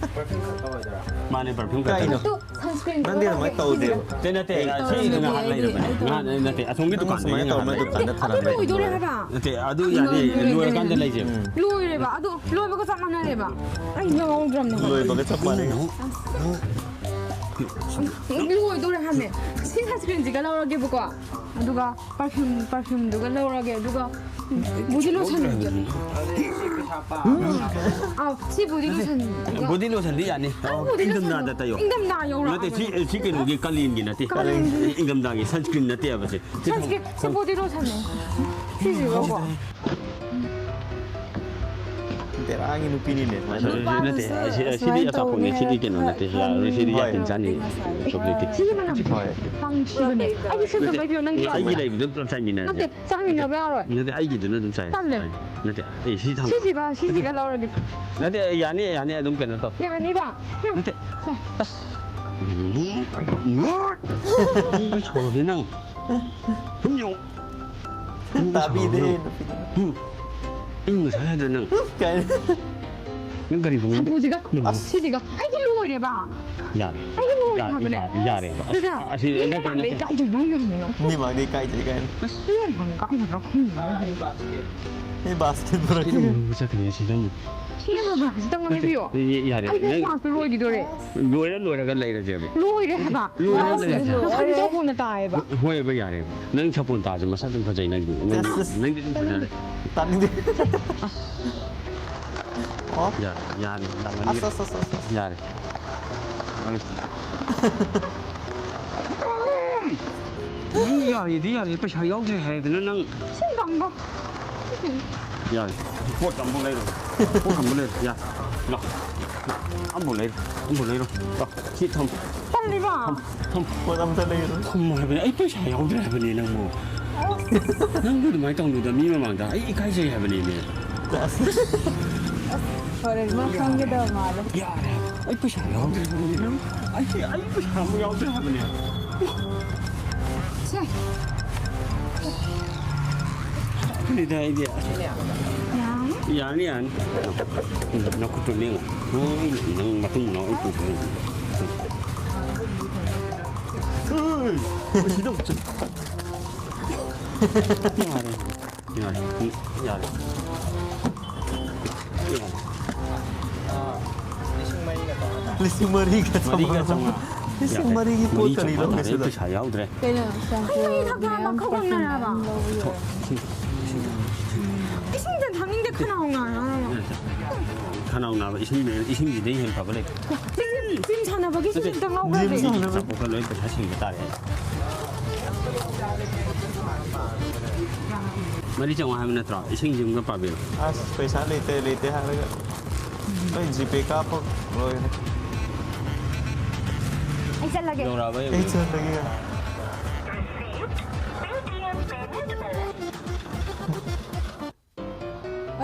ꯃꯥꯅꯦ, perfume ꯈꯛꯇ꯫ ꯀꯩꯅꯣ? ꯑꯗꯨ sunscreen ꯅꯪꯗꯤ ꯑꯗꯨꯃꯥꯏꯅ ꯇꯧꯗꯦꯕ꯫ ꯅꯠꯇꯦ, ꯅꯠꯇꯦ, ꯑꯩ ꯁꯤ ꯇꯧꯔꯝꯃꯦ, ꯉꯍꯥꯟ ꯑꯩ, ꯂꯩꯔꯕꯅꯦ꯫ ꯑꯩ ꯉꯍꯥꯟ, ꯇꯧꯔꯝꯃꯦ꯫ ꯅꯠꯇꯦ, ꯑꯁꯣꯝꯒꯤ ꯅꯪ ꯗꯨꯀꯥꯟꯗ ꯁꯨꯃꯥꯏꯅ ꯉꯍꯥꯟ ꯇꯧꯔꯝꯃꯦ, ꯂꯩꯔꯕꯅꯦ꯫ ꯗꯨꯀꯥꯟꯗ ꯊꯅꯝꯃꯦ꯫ ꯑꯗꯨ ꯂꯣꯏꯗꯣꯔꯦ ꯍꯥꯏꯕ꯫ ꯅꯠꯇꯦ, ꯑꯗꯨ ꯌꯥꯅꯤ, ꯂꯣꯏꯔꯦ, ꯂꯣꯏꯔꯀꯥꯟꯗ ꯂꯣꯏꯔꯦ꯫ ꯂꯩꯁꯦ꯫ ꯎꯝ꯫ ꯂꯣꯏꯔꯦꯕ, ꯑꯗꯨ ꯂꯣꯏꯕꯒ ꯆꯞ ꯃꯥꯟꯅꯔꯦꯕ꯫ ꯑꯩ ꯉꯥꯎꯗ꯭ꯔꯕꯅꯦ ꯍꯥꯏꯕ꯫ ꯂꯣꯏꯕꯒ ꯆꯞ ꯃꯥꯟꯅꯩ꯫ ꯂꯣꯏꯗꯣꯔꯦ ꯍꯥꯏꯕꯅꯦ꯫ ꯁꯤ sunscreenꯁꯤꯒ ꯂꯧꯔꯒꯦꯕꯀꯣ꯫ ꯑꯗꯨꯒ perfume, perfumeꯗꯨꯒ ꯂꯧꯔꯒꯦ, ꯑꯗꯨꯒ body lotion꯫ ꯑꯗꯨꯗꯤ ꯁꯤ ꯄꯩꯁꯥ ꯄꯥ-, ꯑꯥꯎ, ꯁꯤ body lotion꯫ Body lotionꯗꯤ ꯌꯥꯅꯤ꯫ ꯑꯥ, body lotion꯫ ꯏꯪꯊꯝꯊꯥꯗ ꯇꯩꯌꯣ꯫ ꯏꯪꯊꯝꯊꯥ ꯌꯧꯔꯛꯑꯕꯅꯦ꯫ ꯅꯠꯇꯦ, ꯁꯤ, ꯁꯤ ꯀꯩꯅꯣꯒꯤ ꯀꯥꯂꯦꯟꯒꯤ ꯅꯠꯇꯦ꯫ ꯀꯥꯂꯦꯟꯒꯤ꯫ ꯏꯪꯊꯝꯊꯥꯒꯤ sunscreen ꯅꯠꯇꯦꯕ ꯁꯤ꯫ ꯁꯤ sunscreen, ꯁꯤ body lotionꯅꯦ꯫ ꯁꯤꯁꯤꯒꯀꯣ꯫ ꯕꯦꯔꯥꯒꯤ ꯅꯨꯄꯤꯅꯤꯅꯦ ꯁꯨꯃꯥꯏꯅ ꯇꯧꯔꯗꯤ꯫ ꯅꯠꯇꯦ, ꯑꯁꯤ, ꯑꯁꯤꯗꯤ ꯑꯆꯥꯄꯣꯠꯅꯦ, ꯁꯤꯗꯤ ꯀꯩꯅꯣ ꯅꯠꯇꯦ, ꯌꯥꯔꯣꯏ, ꯁꯤꯗꯤ ꯍꯣꯏ꯫ ꯌꯥꯈꯤꯟ ꯆꯥꯅꯤ, ꯆꯣꯀ꯭ꯂꯦꯠꯇꯤ꯫ ꯁꯤꯒꯤ ꯃꯅꯝ ꯍꯣꯏ꯫ ꯅꯪ ꯅꯨꯡꯁꯤꯕꯅꯦ꯫ ꯑꯩꯒꯤ ꯁꯦꯠꯇꯣ ꯂꯩꯕꯤꯌꯣ, ꯅꯪꯒꯤ꯫ ꯑꯩꯒꯤ ꯂꯩꯕꯗꯣ ꯄꯨꯂꯞ ꯆꯥꯃꯤꯟꯅꯔꯁꯦ꯫ ꯅꯠꯇꯦ, ꯆꯥꯃꯤꯟꯅꯕ ꯌꯥꯔꯣꯏ꯫ ꯅꯠꯇꯦ, ꯑꯩꯒꯤꯗꯨꯅ ꯑꯗꯨꯝ ꯆꯥꯏ꯫ ꯇꯜꯂꯦ꯫ ꯅꯠꯇꯦ, ꯑꯩ ꯁꯤ ꯊꯝ-, ꯁꯤꯁꯤꯒ, ꯁꯤꯁꯤꯒ ꯂꯧꯔꯒꯦ꯫ ꯅꯠꯇꯦ, ꯌꯥꯅꯤ, ꯌꯥꯅꯤ, ꯑꯗꯨꯝ ꯀꯩꯅꯣ ꯇꯧ꯫ ꯌꯥꯅꯤꯕ? ꯅꯠꯇꯦ꯫ ꯁꯦ꯫ ꯑꯁ꯫ ꯁꯣꯔꯗꯤ ꯅꯪ꯫ ꯁꯨꯝ ꯌꯦꯡꯉꯨ꯫ ꯇꯥꯕꯤꯗꯦ ꯅꯨꯄꯤꯗꯨꯅ꯫ ꯎꯝ꯫ ꯎꯝ, ꯉꯁꯥꯏ ꯍꯥꯏꯗ꯭ꯔ ꯅꯪ? ꯀꯥꯏ? ꯅꯪ ꯀꯔꯤ ꯈꯪꯗꯦ? ꯁꯝꯄꯨꯁꯤꯒ, ꯎꯝ꯫ ꯑꯁ, ꯁꯤꯁꯤꯒ꯫ ꯑꯩꯗꯤ ꯂꯣꯏꯔꯦꯕ꯫ ꯌꯥꯔꯦ꯫ ꯑꯩꯗꯤ ꯂꯣꯏꯔꯦ ꯌꯥꯔꯦ, ꯍꯥꯏꯕꯅꯦ꯫ ꯌꯥꯔꯦ, ꯌꯥꯔꯦ꯫ ꯑꯁ, ꯗꯥꯗꯥ, ꯑꯁꯤ ꯅꯪ ꯅꯠꯇꯦ, ꯅꯪ ꯅꯠꯇꯦ꯫ ꯏꯀꯥꯏꯖꯩ, ꯅꯪ ꯌꯥꯝꯅ꯫ ꯅꯣꯏ ꯃꯥꯗꯤ ꯏꯀꯥꯏꯖꯩ ꯀꯥꯏꯅ꯫ ꯑꯁ, ꯅꯪ ꯌꯥꯝ ꯏꯀꯥꯏꯖꯕ꯭ꯔꯥ ꯈꯪꯗꯦ꯫ ꯅꯣꯏ ꯕꯥꯁꯀꯦꯠ ꯄꯨꯔꯛꯀꯦ꯫ ꯁꯤ ꯅꯪ ꯆꯠꯈ꯭ꯔꯦ, ꯁꯤ ꯅꯪ꯫ ꯁꯤ ꯅꯠꯇꯦ, ꯌꯥꯔꯦ, ꯑꯩ ꯅꯪ ꯐꯦꯁ ꯃꯥꯁꯇꯨ ꯂꯣꯏꯈꯤꯗꯣꯔꯦ꯫ ꯂꯣꯏꯔ ꯂꯣꯏꯔꯒ ꯂꯩꯔꯁꯦꯕ꯫ ꯂꯣꯏꯔꯦ ꯍꯥꯏꯕ꯫ ꯂꯣꯏꯔꯦ, ꯂꯣꯏꯔꯦ꯫ ꯃꯁꯥꯒꯤ ꯁꯥꯄꯣꯟ ꯇꯥꯏꯌꯦꯕ꯫ ꯍꯣꯏꯕ, ꯌꯥꯔꯦ꯫ ꯅꯪ ꯁꯥꯄꯣꯟ ꯇꯥꯔꯁꯨ ꯃꯁꯛ ꯑꯗꯨꯝ ꯐꯖꯩ ꯅꯪꯗꯤ꯫ ꯅꯪ-, ꯑꯁ, ꯑꯁ꯫ ꯅꯪꯗꯤ ꯑꯗꯨꯝ ꯐꯖꯔꯦ꯫ ꯇꯥꯅꯤꯡꯗꯦ꯫ ꯑꯣ꯫ ꯌꯥꯔꯦ, ꯌꯥꯔꯦ, ꯂꯥꯛꯃꯟꯈ꯭ꯔꯦ꯫ ꯑꯁ, ꯑꯁ, ꯑꯁ, ꯑꯁ, ꯑꯁ꯫ ꯌꯥꯔꯦ꯫ ꯌꯥꯔꯦꯗꯤ ꯌꯥꯔꯦ, ꯄꯩꯁꯥ ꯌꯥꯎꯗ꯭ꯔꯦ ꯍꯥꯏꯗꯅ ꯅꯪ꯫ ꯁꯤ ꯇꯝꯕ꯫ ꯌꯥꯔꯦ꯫ ꯄꯣꯠ ꯑꯃꯐꯥꯎ ꯂꯩꯔꯣꯏ꯫ ꯄꯣꯠ ꯑꯃꯐꯥꯎ ꯂꯩꯔꯣꯏ꯫ ꯌꯥꯔꯦ꯫ ꯂꯥꯛ꯫ ꯑꯃꯐꯥꯎ ꯂꯩꯔꯣꯏ꯫ ꯑꯃꯐꯥꯎ ꯂꯩꯔꯣꯏ꯫ ꯂꯥꯛ꯫ ꯁꯤ ꯊꯝ꯫ ꯇꯜꯂꯤꯕ꯫ ꯊꯝ꯫ ꯊꯝ꯫ ꯄꯣꯠ ꯑꯝꯇ ꯂꯩꯔꯣꯏ꯫ ꯊꯝꯃꯣ ꯍꯥꯏꯕꯅꯦ꯫ ꯑꯩ ꯄꯩꯁꯥ ꯌꯥꯎꯗ꯭ꯔꯦ ꯍꯥꯏꯕꯅꯦ ꯅꯪꯕꯨ꯫ ꯅꯪꯕꯨ ꯑꯗꯨꯃꯥꯏꯅ ꯇꯧꯅꯨꯗ ꯃꯤ ꯃꯃꯥꯡꯗ꯫ ꯑꯩ ꯏꯀꯥꯏꯖꯩ ꯍꯥꯏꯕꯅꯦꯃꯦ꯫ ꯑꯁ꯫ ꯍꯣꯔꯦꯟ ꯃꯥ ꯈꯪꯒꯗꯕ ꯃꯥꯜꯂꯦ꯫ ꯌꯥꯔꯦ꯫ ꯑꯩ ꯄꯩꯁꯥ ꯌꯥꯎꯗ꯭ꯔꯦ ꯍꯥꯏꯕꯅꯦ꯫ ꯑꯩ, ꯑꯩ ꯄꯩꯁꯥ ꯑꯃ ꯌꯥꯎꯗ꯭ꯔꯦ ꯍꯥꯏꯕꯅꯦ꯫ ꯁꯦ꯫ ꯈꯪꯗꯦꯗ ꯑꯩꯗꯤ꯫ ꯌꯥꯔꯅꯤ? ꯌꯥꯔꯅꯤ, ꯌꯥꯔꯅꯤ꯫ ꯎꯝ, ꯅꯈꯨꯠꯇꯣ ꯂꯦꯡꯉꯣ꯫ ꯎꯝ, ꯅꯪ ꯃꯇꯨꯡ ꯃꯅꯥꯎ ꯑꯩ ꯄꯨꯊꯣꯛꯑꯅꯤ꯫ ꯎꯝ, ꯁꯤꯗ ꯌꯥꯔꯦ꯫ ꯌꯥꯔꯦ꯫ ꯎꯝ, ꯌꯥꯔꯦ꯫ ꯌꯥꯔꯦ꯫ ꯂꯤꯁꯤꯡ ꯃꯔꯤꯒ ꯃꯔꯤꯒ ꯆꯥꯝꯃꯉꯥ꯫ ꯆꯥꯝꯃꯉꯥ꯫ ꯂꯤꯁꯤꯡ ꯌꯥꯔꯦ꯫ ꯃꯔꯤꯒꯤ ꯄꯣꯠ ꯃꯔꯤ ꯀꯔꯤꯅꯣ ꯆꯥꯝꯃꯉꯥ ꯇꯥꯔꯦ, ꯁꯤꯗ? ꯄꯩꯁꯥ ꯌꯥꯎꯗ꯭ꯔꯦ꯫ ꯀꯩꯅꯣ, ꯁꯦꯝꯄꯨ ꯍꯩ, ꯊꯛꯄ ꯃꯌꯥꯝ ꯃꯈꯜ ꯄꯔꯐ꯭ꯌꯨꯝ ꯃꯥꯟꯅꯔꯕ? ꯃꯌꯥꯝ ꯂꯧꯕ ꯌꯥꯏ꯫ ꯏꯁꯤꯡꯗ ꯊꯛꯅꯤꯡꯗꯦ, ꯈꯅꯥꯎ ꯅꯥꯔꯦ꯫ ꯈꯅꯥꯎ ꯅꯥꯕ ꯏꯁꯤꯡ, ꯏꯁꯤꯡꯁꯤꯗꯩ ꯍꯦꯟꯅ ꯐꯕ ꯂꯩꯇꯦ꯫ ꯖꯤꯝ, ꯖꯤꯝ ꯁꯥꯟꯅꯕꯒꯤ ꯅꯠꯇꯦ꯫ ꯁꯤꯖꯟ ꯑꯝꯇꯪ ꯂꯧꯈ꯭ꯔꯁꯦ꯫ ꯖꯤꯝꯒꯤ ꯑꯆꯥꯄꯣꯠ ꯈꯔ ꯂꯣꯏ ꯄꯩꯁꯥ ꯁꯤꯡꯕ ꯇꯥꯔꯦ꯫ ꯃꯔꯤ ꯆꯥꯝꯃꯉꯥ ꯍꯥꯏꯕ ꯅꯠꯇ꯭ꯔꯣ? ꯏꯁꯤꯡꯁꯤ ꯑꯃꯒ ꯄꯥꯕꯤꯔꯣ꯫ ꯑꯁ, ꯄꯩꯁꯥ ꯂꯩꯇꯦ, ꯂꯩꯇꯦ ꯍꯥꯏꯔꯒ ꯂꯣꯏ ꯖꯤꯄꯦ ꯀꯥꯞꯄ ꯂꯣꯏꯔꯦ꯫ ꯑꯩ ꯆꯠꯂꯒꯦ꯫ ꯌꯧꯔꯛꯑꯕ ꯑꯩ ꯌꯦꯡꯉꯣ꯫ ꯆꯠꯂꯒꯦ꯫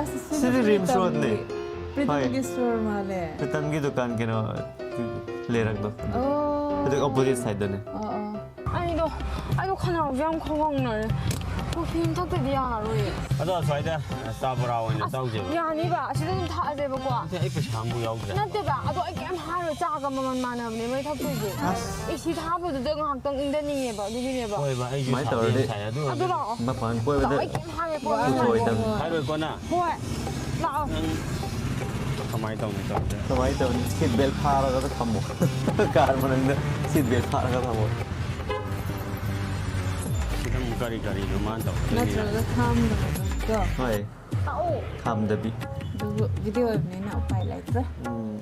ꯑꯁ ꯁꯤꯗꯤ ꯔꯤꯝꯁ ꯔꯣꯗꯅꯦ꯫ ꯄ꯭ꯔꯤꯇꯝꯒꯤ ꯁ꯭ꯇꯣꯔ ꯃꯥꯜꯂꯦ꯫ ꯄ꯭ꯔꯤꯇꯝꯒꯤ ꯗꯨꯀꯥꯟ ꯀꯩꯅꯣ ꯂꯩꯔꯛꯗꯣ꯫ ꯑꯣ꯫ ꯍꯧꯖꯤꯛ ꯑꯣꯄꯣꯖꯤꯠ ꯁꯥꯏꯗꯅꯦ꯫ ꯑꯣ ꯑꯣ꯫ ꯑꯩꯗꯣ ꯑꯩꯗꯣ ꯈꯅꯥꯎꯁꯦ ꯌꯥꯝ ꯈꯣꯡꯉꯛꯅꯔꯦ꯫ ꯀꯣꯐꯤ ꯑꯃ ꯊꯛꯇꯗꯤ ꯌꯥꯔꯔꯣꯏꯌꯦ꯫ ꯑꯗꯣ ꯑꯁ꯭ꯋꯥꯏꯗ ꯆꯥ ꯕꯣꯔꯥ ꯑꯣꯏꯅ ꯆꯥꯎꯁꯦꯕ꯫ ꯌꯥꯅꯤꯕ ꯑꯁꯤꯗ ꯑꯗꯨꯝ ꯊꯛꯑꯁꯦꯕꯀꯣ꯫ ꯅꯠꯇꯦ, ꯑꯩ ꯄꯩꯁꯥ ꯑꯃꯨꯛ ꯌꯥꯎꯗ꯭ꯔꯦ꯫ ꯅꯠꯇꯦꯕ ꯑꯗꯣ ꯑꯩ ꯀꯩꯝ ꯍꯥꯏꯔꯣꯏ ꯆꯥꯒ ꯃꯃꯜ ꯃꯥꯟꯅꯕꯅꯦ ꯃꯣꯏ ꯊꯛꯇꯣꯏꯁꯦ꯫ ꯑꯦ ꯁꯤ ꯊꯥꯕꯗꯨꯗ ꯉꯥꯏꯍꯥꯛꯇꯪ ꯏꯪꯊꯅꯤꯡꯉꯦꯕ ꯑꯗꯨꯒꯤꯅꯦꯕ꯫ ꯍꯣꯏꯕ ꯑꯩꯁꯨ ꯁꯨꯃꯥꯏꯅ ꯁꯥꯕ ꯇꯧꯔꯗꯤ ꯌꯥꯝ ꯁꯥꯏ ꯑꯗꯨ ꯑꯗꯨ ꯑꯣꯏꯔꯁꯨ ꯂꯥꯛꯑꯣ꯫ ꯃꯄꯥꯟ ꯂꯥꯛꯑꯣ ꯀꯣꯏꯕꯗ ꯑꯩ ꯀꯩꯝ ꯍꯥꯏꯔꯣꯏ ꯄꯣꯔꯛꯑꯣ꯫ ꯄꯨꯊꯣꯛꯑꯣꯏꯗꯕꯅꯤ꯫ ꯍꯥꯏꯔꯣꯏꯀꯣ ꯅꯪ꯫ ꯍꯣꯏ ꯂꯥꯛꯑꯣ꯫ ꯅꯪ ꯀꯃꯥꯏꯅ ꯇꯧꯅꯤ ꯇꯧꯔꯗꯤ? ꯀꯃꯥꯏꯅ ꯇꯧꯅꯤ? ꯁꯤꯠ ꯕꯦꯜ ꯐꯥꯔꯒ ꯊꯝꯃꯣ꯫ ꯀꯥꯔ ꯃꯅꯨꯡꯗ ꯁꯤꯠ ꯕꯦꯜ ꯐꯥꯔꯒ ꯊꯝꯃꯣ꯫ ꯁꯤꯗ ꯑꯃꯨꯛ ꯀꯔꯤ ꯀꯔꯤꯅꯣ ꯃꯥꯅ ꯇꯧꯗꯣꯏꯁꯦ? ꯅꯠꯇ꯭ꯔꯒ ꯈꯥꯝꯗꯕꯗꯣ꯫ ꯍꯣꯏ꯫ ꯂꯥꯛꯑꯣ꯫ ꯈꯥꯝꯗꯕꯤ꯫ ꯑꯗꯨꯕꯨ ꯚꯤꯗꯤꯑꯣ ꯑꯣꯏꯕꯅꯤꯅ ꯎꯄꯥꯏ ꯂꯩꯇ꯭ꯔꯦ꯫ ꯎꯝ꯫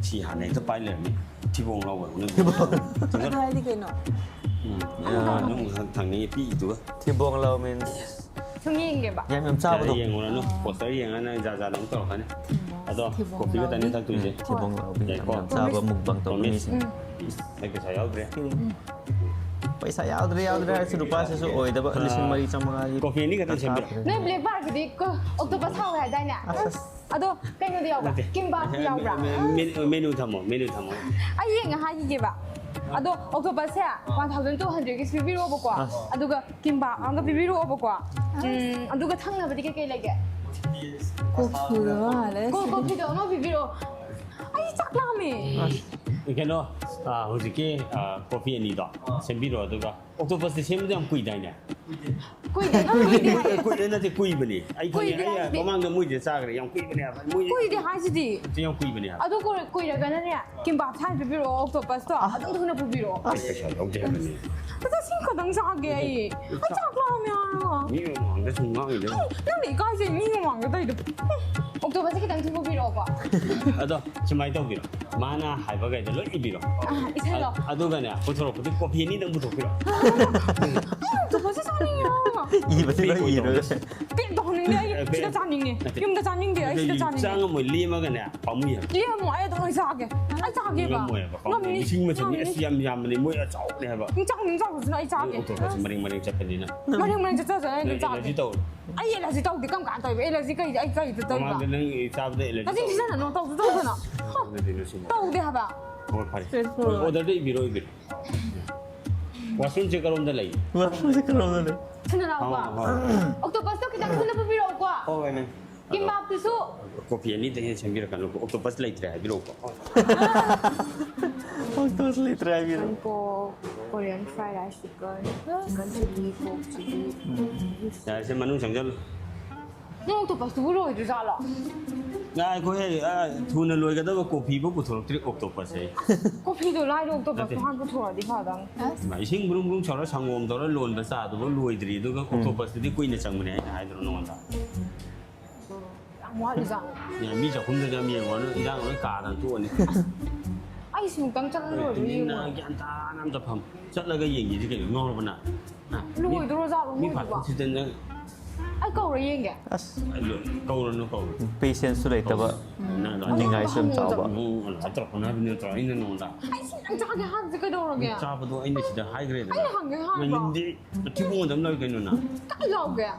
ꯁꯤ ꯍꯥꯟꯅ ꯍꯦꯛꯇ ꯄꯥꯏ ꯂꯩꯔꯝꯃꯤ꯫ ꯊꯤꯕꯣꯡ ꯂꯥꯎꯕ ꯍꯧꯅꯕꯤ꯫ ꯑꯗꯨ ꯍꯥꯏꯗꯤ ꯀꯩꯅꯣ? ꯎꯝ꯫ ꯅꯪ ꯊꯪꯅꯤꯡꯉꯤ ꯄꯤꯛꯏꯗꯨꯒ꯫ ꯊꯤꯕꯣꯡ ꯂꯥꯎ ꯃꯤꯟꯁ ꯁꯨꯝ ꯌꯦꯡꯒꯦꯕ꯫ ꯌꯥꯝ ꯌꯥꯝ ꯆꯥꯕꯗꯣ꯫ ꯌꯦꯡꯉꯨꯔꯅꯨ꯫ ꯄꯣꯁꯇꯔ ꯌꯦꯡꯉ ꯅꯪ ꯖꯥꯠ ꯖꯥꯠ ꯑꯃꯨꯛ ꯇꯧꯔꯛꯀꯅꯤ꯫ ꯑꯗꯣ ꯊꯤꯕꯣꯡ ꯀꯣꯐꯤ ꯈꯛꯇꯅꯤ ꯂꯥꯎꯕꯤ꯫ ꯊꯛꯇꯣꯏꯁꯦ꯫ ꯊꯤꯕꯣꯡ ꯂꯥꯎꯕꯤ ꯌꯥꯝ ꯌꯥꯏꯀꯣ꯫ ꯌꯥꯝ ꯆꯥꯕ ꯃꯨꯛꯕꯥꯡ ꯇꯧꯕ Promise꯫ ꯃꯤꯁꯤꯡ꯫ ꯑꯩ ꯄꯩꯁꯥ ꯌꯥꯎꯗ꯭ꯔꯦ꯫ ꯄꯩꯁꯥ ꯌꯥꯎꯗ꯭ꯔꯦ ꯌꯥꯎꯗ꯭ꯔꯦ ꯍꯥꯏꯔꯁꯨ ꯂꯨꯄꯥꯁꯤꯁꯨ ꯑꯣꯏꯗꯕ ꯂꯤꯁꯤꯡ ꯃꯔꯤ ꯆꯥꯝꯃꯉꯥꯒꯤ ꯀꯣꯐꯤ ꯑꯅꯤ ꯈꯛꯇ ꯁꯦꯝꯕꯤꯔꯣ꯫ ꯅꯣꯏ ꯕ꯭ꯂꯦꯛ ꯕꯥꯔꯒꯤꯗꯤ ꯑꯣꯛꯇꯣꯄꯁ ꯍꯥꯎꯋꯦ ꯍꯥꯏꯗꯥꯏꯅꯦ? ꯑꯁ, ꯑꯁ꯫ ꯑꯗꯣ ꯀꯩꯅꯣꯗꯤ ꯌꯥꯎꯕ꯭ꯔꯥ? ꯀꯤꯝꯕꯥꯞꯇꯤ ꯌꯥꯎꯕ꯭ꯔꯥ? ꯃꯦ- ꯃꯦꯅꯨ ꯊꯝꯃꯣ, ꯃꯦꯅꯨ ꯊꯝꯃꯣ꯫ ꯑꯩ ꯌꯦꯡꯉ ꯍꯥꯏꯈꯤꯒꯦꯕ꯫ ꯑꯗꯣ ꯑꯣꯛꯇꯣꯄꯁꯁꯦ ꯋꯥꯟ ꯊꯥꯎꯖꯟ ꯇꯨ ꯍꯟꯗ꯭ꯔꯦꯗꯀꯤꯁꯨ ꯄꯤꯕꯤꯔꯛꯑꯣꯕꯀꯣ꯫ ꯑꯗꯨꯒ ꯀꯤꯝꯕꯥꯞ ꯑꯃꯒ ꯄꯤꯕꯤꯔꯛꯑꯣꯕꯀꯣ꯫ ꯎꯝ, ꯑꯗꯨꯒ ꯊꯛꯅꯕꯗꯤ ꯀꯩꯀꯩ ꯂꯩꯒꯦ? ꯀꯣꯐꯤꯗꯣ ꯃꯥꯜꯂꯦ꯫ ꯀꯣ- ꯀꯣꯐꯤꯗꯣ ꯑꯃ ꯄꯤꯕꯤꯔꯛꯑꯣ꯫ ꯑꯩ ꯆꯥꯛ ꯂꯥꯝꯃꯦ꯫ ꯀꯩꯅꯣ, ꯑ, ꯍꯧꯖꯤꯛꯀꯤ, ꯑ, ꯀꯣꯐꯤ ꯑꯅꯤꯗꯣ ꯁꯦꯝꯕꯤꯔꯣ, ꯑꯗꯨꯒ ꯑꯣꯛꯇꯣꯄꯁꯇꯤ ꯁꯦꯝꯕꯗ ꯌꯥꯝ ꯀꯨꯏꯗꯥꯏꯅꯦ? ꯀꯨꯏꯗꯦ, ꯅꯪ ꯀꯨꯏꯗꯦ꯫ ꯀꯨꯏ- ꯀꯨꯏ- ꯅꯠꯇꯦ, ꯀꯨꯏꯕꯅꯦ꯫ ꯑꯩ ꯈꯪꯉꯦ, ꯀꯨꯏꯗꯦ ꯑꯩ ꯍꯥꯏꯁꯤꯗꯤ꯫ ꯃꯃꯥꯡꯗ ꯃꯣꯏꯗ ꯆꯥꯈ꯭ꯔꯦ, ꯌꯥꯝ ꯀꯨꯏꯕꯅꯦ ꯍꯥꯏꯕ꯫ ꯃꯣꯏ ꯀꯨꯏꯗꯦ ꯍꯥꯏꯁꯤꯗꯤ꯫ ꯌꯥꯝ ꯀꯨꯏꯕꯅꯦ ꯍꯥꯏꯕ꯫ ꯑꯗꯨ ꯀꯨꯏ- ꯀꯨꯏꯔꯒꯅꯅꯦ, ꯀꯤꯝꯕꯥꯞ ꯁꯥꯏ ꯄꯤꯕꯤꯔꯛꯑꯣ, ꯑꯣꯛꯇꯣꯄꯁꯇꯣ ꯑꯗꯨꯝ ꯊꯨꯅ ꯄꯨꯕꯤꯔꯛꯑꯣ꯫ ꯑꯩ ꯄꯩꯁꯥ ꯌꯥꯎꯗꯦ ꯍꯥꯏꯕꯅꯦ꯫ ꯑꯗꯣ ꯁꯤ ꯈꯛꯇꯪ ꯆꯥꯒꯦ ꯑꯩ꯫ ꯑꯩ ꯆꯥꯛ ꯂꯥꯝꯃꯦ ꯍꯥꯏꯕ꯫ ꯃꯤ ꯃꯃꯥꯡꯗ ꯁꯨꯝ ꯉꯥꯡꯉꯤꯗꯣ꯫ ꯅꯪꯅ ꯏꯀꯥꯏꯖꯩ ꯃꯤ ꯃꯃꯥꯡꯗ ꯇꯧꯔꯤꯗꯣ꯫ ꯑꯣꯛꯇꯣꯄꯁꯁꯦ ꯈꯤꯇꯪ ꯊꯨꯕꯤꯔꯛꯑꯣꯀꯣ꯫ ꯑꯗꯣ ꯁꯨꯃꯥꯏꯅ ꯇꯧꯕꯤꯔꯣ, ꯃꯥꯅ ꯍꯥꯏꯕꯈꯩꯗꯣ ꯂꯣꯏ ꯏꯕꯤꯔꯣ꯫ ꯑ, ꯏꯁꯩꯗꯣ꯫ ꯑꯗꯨꯒꯅꯦ, ꯄꯨꯊꯣꯔꯛꯄꯗꯤ ꯀꯣꯐꯤ ꯑꯅꯤꯗꯪ ꯄꯨꯊꯣꯛꯄꯤꯔꯣ꯫ ꯑꯣꯛꯇꯣꯄꯁꯁꯦ ꯆꯥꯅꯤꯡꯉꯦ ꯍꯥꯏꯕ꯫ ꯏꯕꯗꯤ ꯂꯣꯏ ꯏꯔꯣꯏ꯫ ꯄꯦꯛ ꯇꯧꯍꯟꯅꯤꯡꯗꯦ ꯑꯩ꯫ ꯁꯤꯗ ꯆꯥꯅꯤꯡꯉꯦ꯫ ꯌꯨꯝꯗ ꯆꯥꯅꯤꯡꯗꯦ꯫ ꯑꯩ ꯁꯤꯗ ꯆꯥꯅꯤꯡꯉꯦ꯫ ꯆꯥ ꯉꯝꯃꯣꯏ, ꯂꯦꯝꯃꯒꯅꯦ ꯄꯥꯝꯃꯨꯏ ꯍꯥꯏꯕ꯫ ꯂꯦꯝꯃꯣ꯫ ꯑꯩ ꯑꯗꯨꯝ ꯑꯩ ꯆꯥꯒꯦ꯫ ꯑꯩ ꯆꯥꯒꯦꯕ꯫ ꯉꯝꯃꯣꯏꯕ, ꯄꯥꯝꯃꯨꯏ꯫ ꯉꯝꯅꯤ꯫ ꯂꯤꯁꯤꯡ ꯑꯃ ꯆꯪꯉꯤ꯫ ꯉꯝꯅꯤ꯫ ꯑꯁ, ꯌꯥꯝ ꯌꯥꯝꯕꯅꯤ, ꯃꯣꯏ ꯑꯆꯧꯕꯅꯤ ꯍꯥꯏꯕ꯫ ꯅꯪ ꯆꯥꯅꯤꯡ ꯆꯥꯎꯁꯤꯅ ꯑꯩ ꯆꯥꯒꯦ꯫ ꯑꯣꯛꯇꯣꯄꯁ ꯃꯔꯦꯡ ꯃꯔꯦꯡ ꯆꯠꯄꯅꯤꯅ꯫ ꯃꯔꯦꯡ ꯃꯔꯦꯡ ꯆꯠꯆꯁꯅꯨ꯫ ꯑꯩ ꯑꯗꯨꯝ ꯅꯪ ꯆꯥꯒꯦ꯫ ꯑꯦꯂꯔꯖꯤ ꯇꯧ꯫ ꯑꯩ ꯑꯦꯂꯔꯖꯤ ꯇꯧꯗꯦ꯫ ꯀꯔꯝ ꯀꯥꯟꯗ ꯇꯧꯔꯤꯕ? ꯑꯦꯂꯔꯖꯤ ꯀꯩ ꯑꯩ ꯀꯩꯗ ꯇꯧꯔꯤꯕ? ꯃꯃꯥꯡꯗ ꯅꯪ ꯆꯥꯕꯗ ꯑꯦꯂꯔꯖꯤ ꯅꯆꯤꯟ ꯇꯧ꯫ ꯊꯤꯖꯟꯅꯅꯨ꯫ ꯇꯧꯁꯨ ꯇꯧꯗꯅ꯫ ꯑꯗꯨꯗꯤ ꯅꯪ ꯁꯤꯃ꯫ ꯇꯧꯗꯦ ꯍꯥꯏꯕ꯫ ꯍꯣꯏ, ꯐꯔꯦ꯫ Straightforward. ꯑꯣꯔꯗꯔꯗ ꯏꯕꯤꯔꯣ, ꯏꯕꯤꯔꯣ꯫ ꯋꯥꯁꯔꯨꯝꯁꯦ ꯀꯔꯣꯝꯗ ꯂꯩ? ꯋꯥꯁꯔꯨꯝꯁꯦ ꯀꯔꯣꯝꯗ ꯂꯩ? ꯊꯨꯅ ꯂꯥꯛꯑꯣꯀꯣ꯫ ꯑꯥ, ꯑꯥ꯫ ꯑꯣꯛꯇꯣꯄꯁꯇꯣ ꯈꯤꯇꯪ ꯊꯨꯅ ꯄꯨꯕꯤꯔꯛꯑꯣꯀꯣ꯫ ꯍꯣꯏ, ꯍꯣꯏ, ꯃꯦꯝ꯫ ꯀꯤꯝꯕꯥꯞꯇꯨꯁꯨ꯫ ꯀꯣꯐꯤ ꯑꯅꯤꯗ ꯍꯦꯟꯅ ꯁꯦꯝꯕꯤꯔꯛꯀꯅꯨ꯫ ꯑꯣꯛꯇꯣꯄꯁ ꯂꯩꯇ꯭ꯔꯦ ꯍꯥꯏꯕꯤꯔꯛꯎꯀꯣ꯫ ꯑꯣꯛꯇꯣꯄꯁ ꯂꯩꯇ꯭ꯔꯦ ꯍꯥꯏꯕꯤꯔꯛꯑꯣ꯫ Chicken pork, Korean fried rice chicken, chicken chili, pork chili. ꯌꯥꯔꯦꯁꯦ, ꯃꯅꯨꯡ ꯆꯪꯁꯤꯜꯂꯨ꯫ ꯅꯪ ꯑꯣꯛꯇꯣꯄꯁꯇꯨꯕꯨ ꯂꯣꯏꯗ꯭ꯔꯤꯖꯥꯠꯂꯣ? ꯉꯥꯏꯈꯣꯍꯦ, ꯑ, ꯊꯨꯅ ꯂꯣꯏꯒꯗꯕ ꯀꯣꯐꯤꯕꯨ ꯄꯨꯊꯣꯔꯛꯇ꯭ꯔꯤ, ꯑꯣꯛꯇꯣꯄꯁꯁꯦ꯫ ꯀꯣꯐꯤꯗꯣ ꯂꯥꯏꯔꯣ, ꯑꯣꯛꯇꯣꯄꯁꯇꯣ ꯅꯠꯇꯦ꯫ ꯍꯥꯟꯅ ꯄꯨꯊꯣꯔꯛꯑꯗꯤ ꯐꯗꯝꯅꯤ꯫ ꯏꯁꯤꯡ ꯕ꯭ꯔꯨꯡ ꯕ꯭ꯔꯨꯡ ꯁꯧꯔ ꯁꯪꯒꯣꯝ ꯇꯧꯔ ꯂꯣꯟꯕ ꯆꯥꯗꯨꯕꯨ ꯂꯣꯏꯗ꯭ꯔꯤ, ꯑꯗꯨꯒ ꯑꯣꯛꯇꯣꯄꯁꯇꯨꯗꯤ ꯀꯨꯏꯅ ꯆꯪꯕꯅꯦ ꯍꯥꯏꯅ ꯍꯥꯏꯗ꯭ꯔꯣ ꯅꯉꯣꯟꯗ? ꯌꯥꯝ ꯋꯥꯠꯂꯤꯖꯥꯠꯂꯣ? ꯌꯥ, ꯃꯤ ꯆꯥꯛꯈꯨꯝꯗꯨꯗ ꯌꯥꯝ ꯌꯦꯡꯉꯣ, ꯅꯪ ꯏꯟꯖꯥꯡ ꯂꯣꯏ ꯀꯥꯗꯅ ꯇꯣꯛꯑꯅꯤ꯫ ꯑꯩ ꯁꯤꯃꯨꯛꯇꯪ ꯆꯠꯂ ꯂꯣꯏꯔꯦ ꯇꯨꯃꯤꯟꯅ ꯌꯦꯡꯉꯣ꯫ ꯒ꯭ꯌꯥꯟ ꯇꯥꯅ ꯑꯝꯇ ꯐꯝ꯫ ꯆꯠꯂꯒ ꯌꯦꯡꯒꯦꯗꯤ ꯀꯩꯅꯣ, ꯉꯥꯎꯔꯕ ꯅꯪ? ꯍꯥ? ꯃꯤ, ꯂꯣꯏꯗꯣꯔꯖꯥꯠꯂꯣ ꯃꯤ ꯃꯣꯏꯗꯨꯕꯣ? ꯐꯥꯁ ꯐꯨꯗꯁꯤꯗ ꯅꯪ ꯑꯩ ꯀꯧꯔ ꯌꯦꯡꯒꯦ꯫ ꯑꯁ, ꯑꯩ ꯂꯣꯏ-, ꯀꯧꯔꯨꯅꯨ, ꯀꯧꯔꯨꯅꯨ꯫ ꯄꯦꯁꯦꯟꯁꯁꯨ ꯂꯩꯇꯕ꯫ ꯅꯪ ꯑꯗꯣ ꯅꯤꯡꯉꯥꯏꯁꯨ ꯌꯥꯝ ꯆꯥꯎꯕ꯫ ꯅꯪ ꯑꯗꯨꯃꯥꯏꯅ ꯇꯧꯔꯛꯀꯅꯨ ꯍꯥꯏꯕ ꯅꯠꯇ꯭ꯔꯣ ꯑꯩꯅ ꯅꯉꯣꯟꯗ? ꯑꯩ ꯁꯤ ꯌꯥꯝ ꯆꯥꯒꯦ ꯍꯥꯏꯕꯁꯦ ꯀꯩꯗꯧꯔꯒꯦ? ꯆꯥꯕꯗꯣ ꯑꯩꯅ ꯁꯤꯗ ꯍꯥꯏꯈ꯭ꯔꯦꯗꯅ꯫ ꯑꯩꯅ ꯍꯪꯒꯦ ꯍꯥꯏꯕ꯫ ꯅꯌꯨꯝꯗꯤ ꯃꯊꯤꯕꯣꯡ ꯑꯗꯨꯝ ꯂꯧꯏ ꯀꯩꯅꯣ ꯅꯪ? ꯀꯥꯏ ꯂꯥꯎꯒꯦ?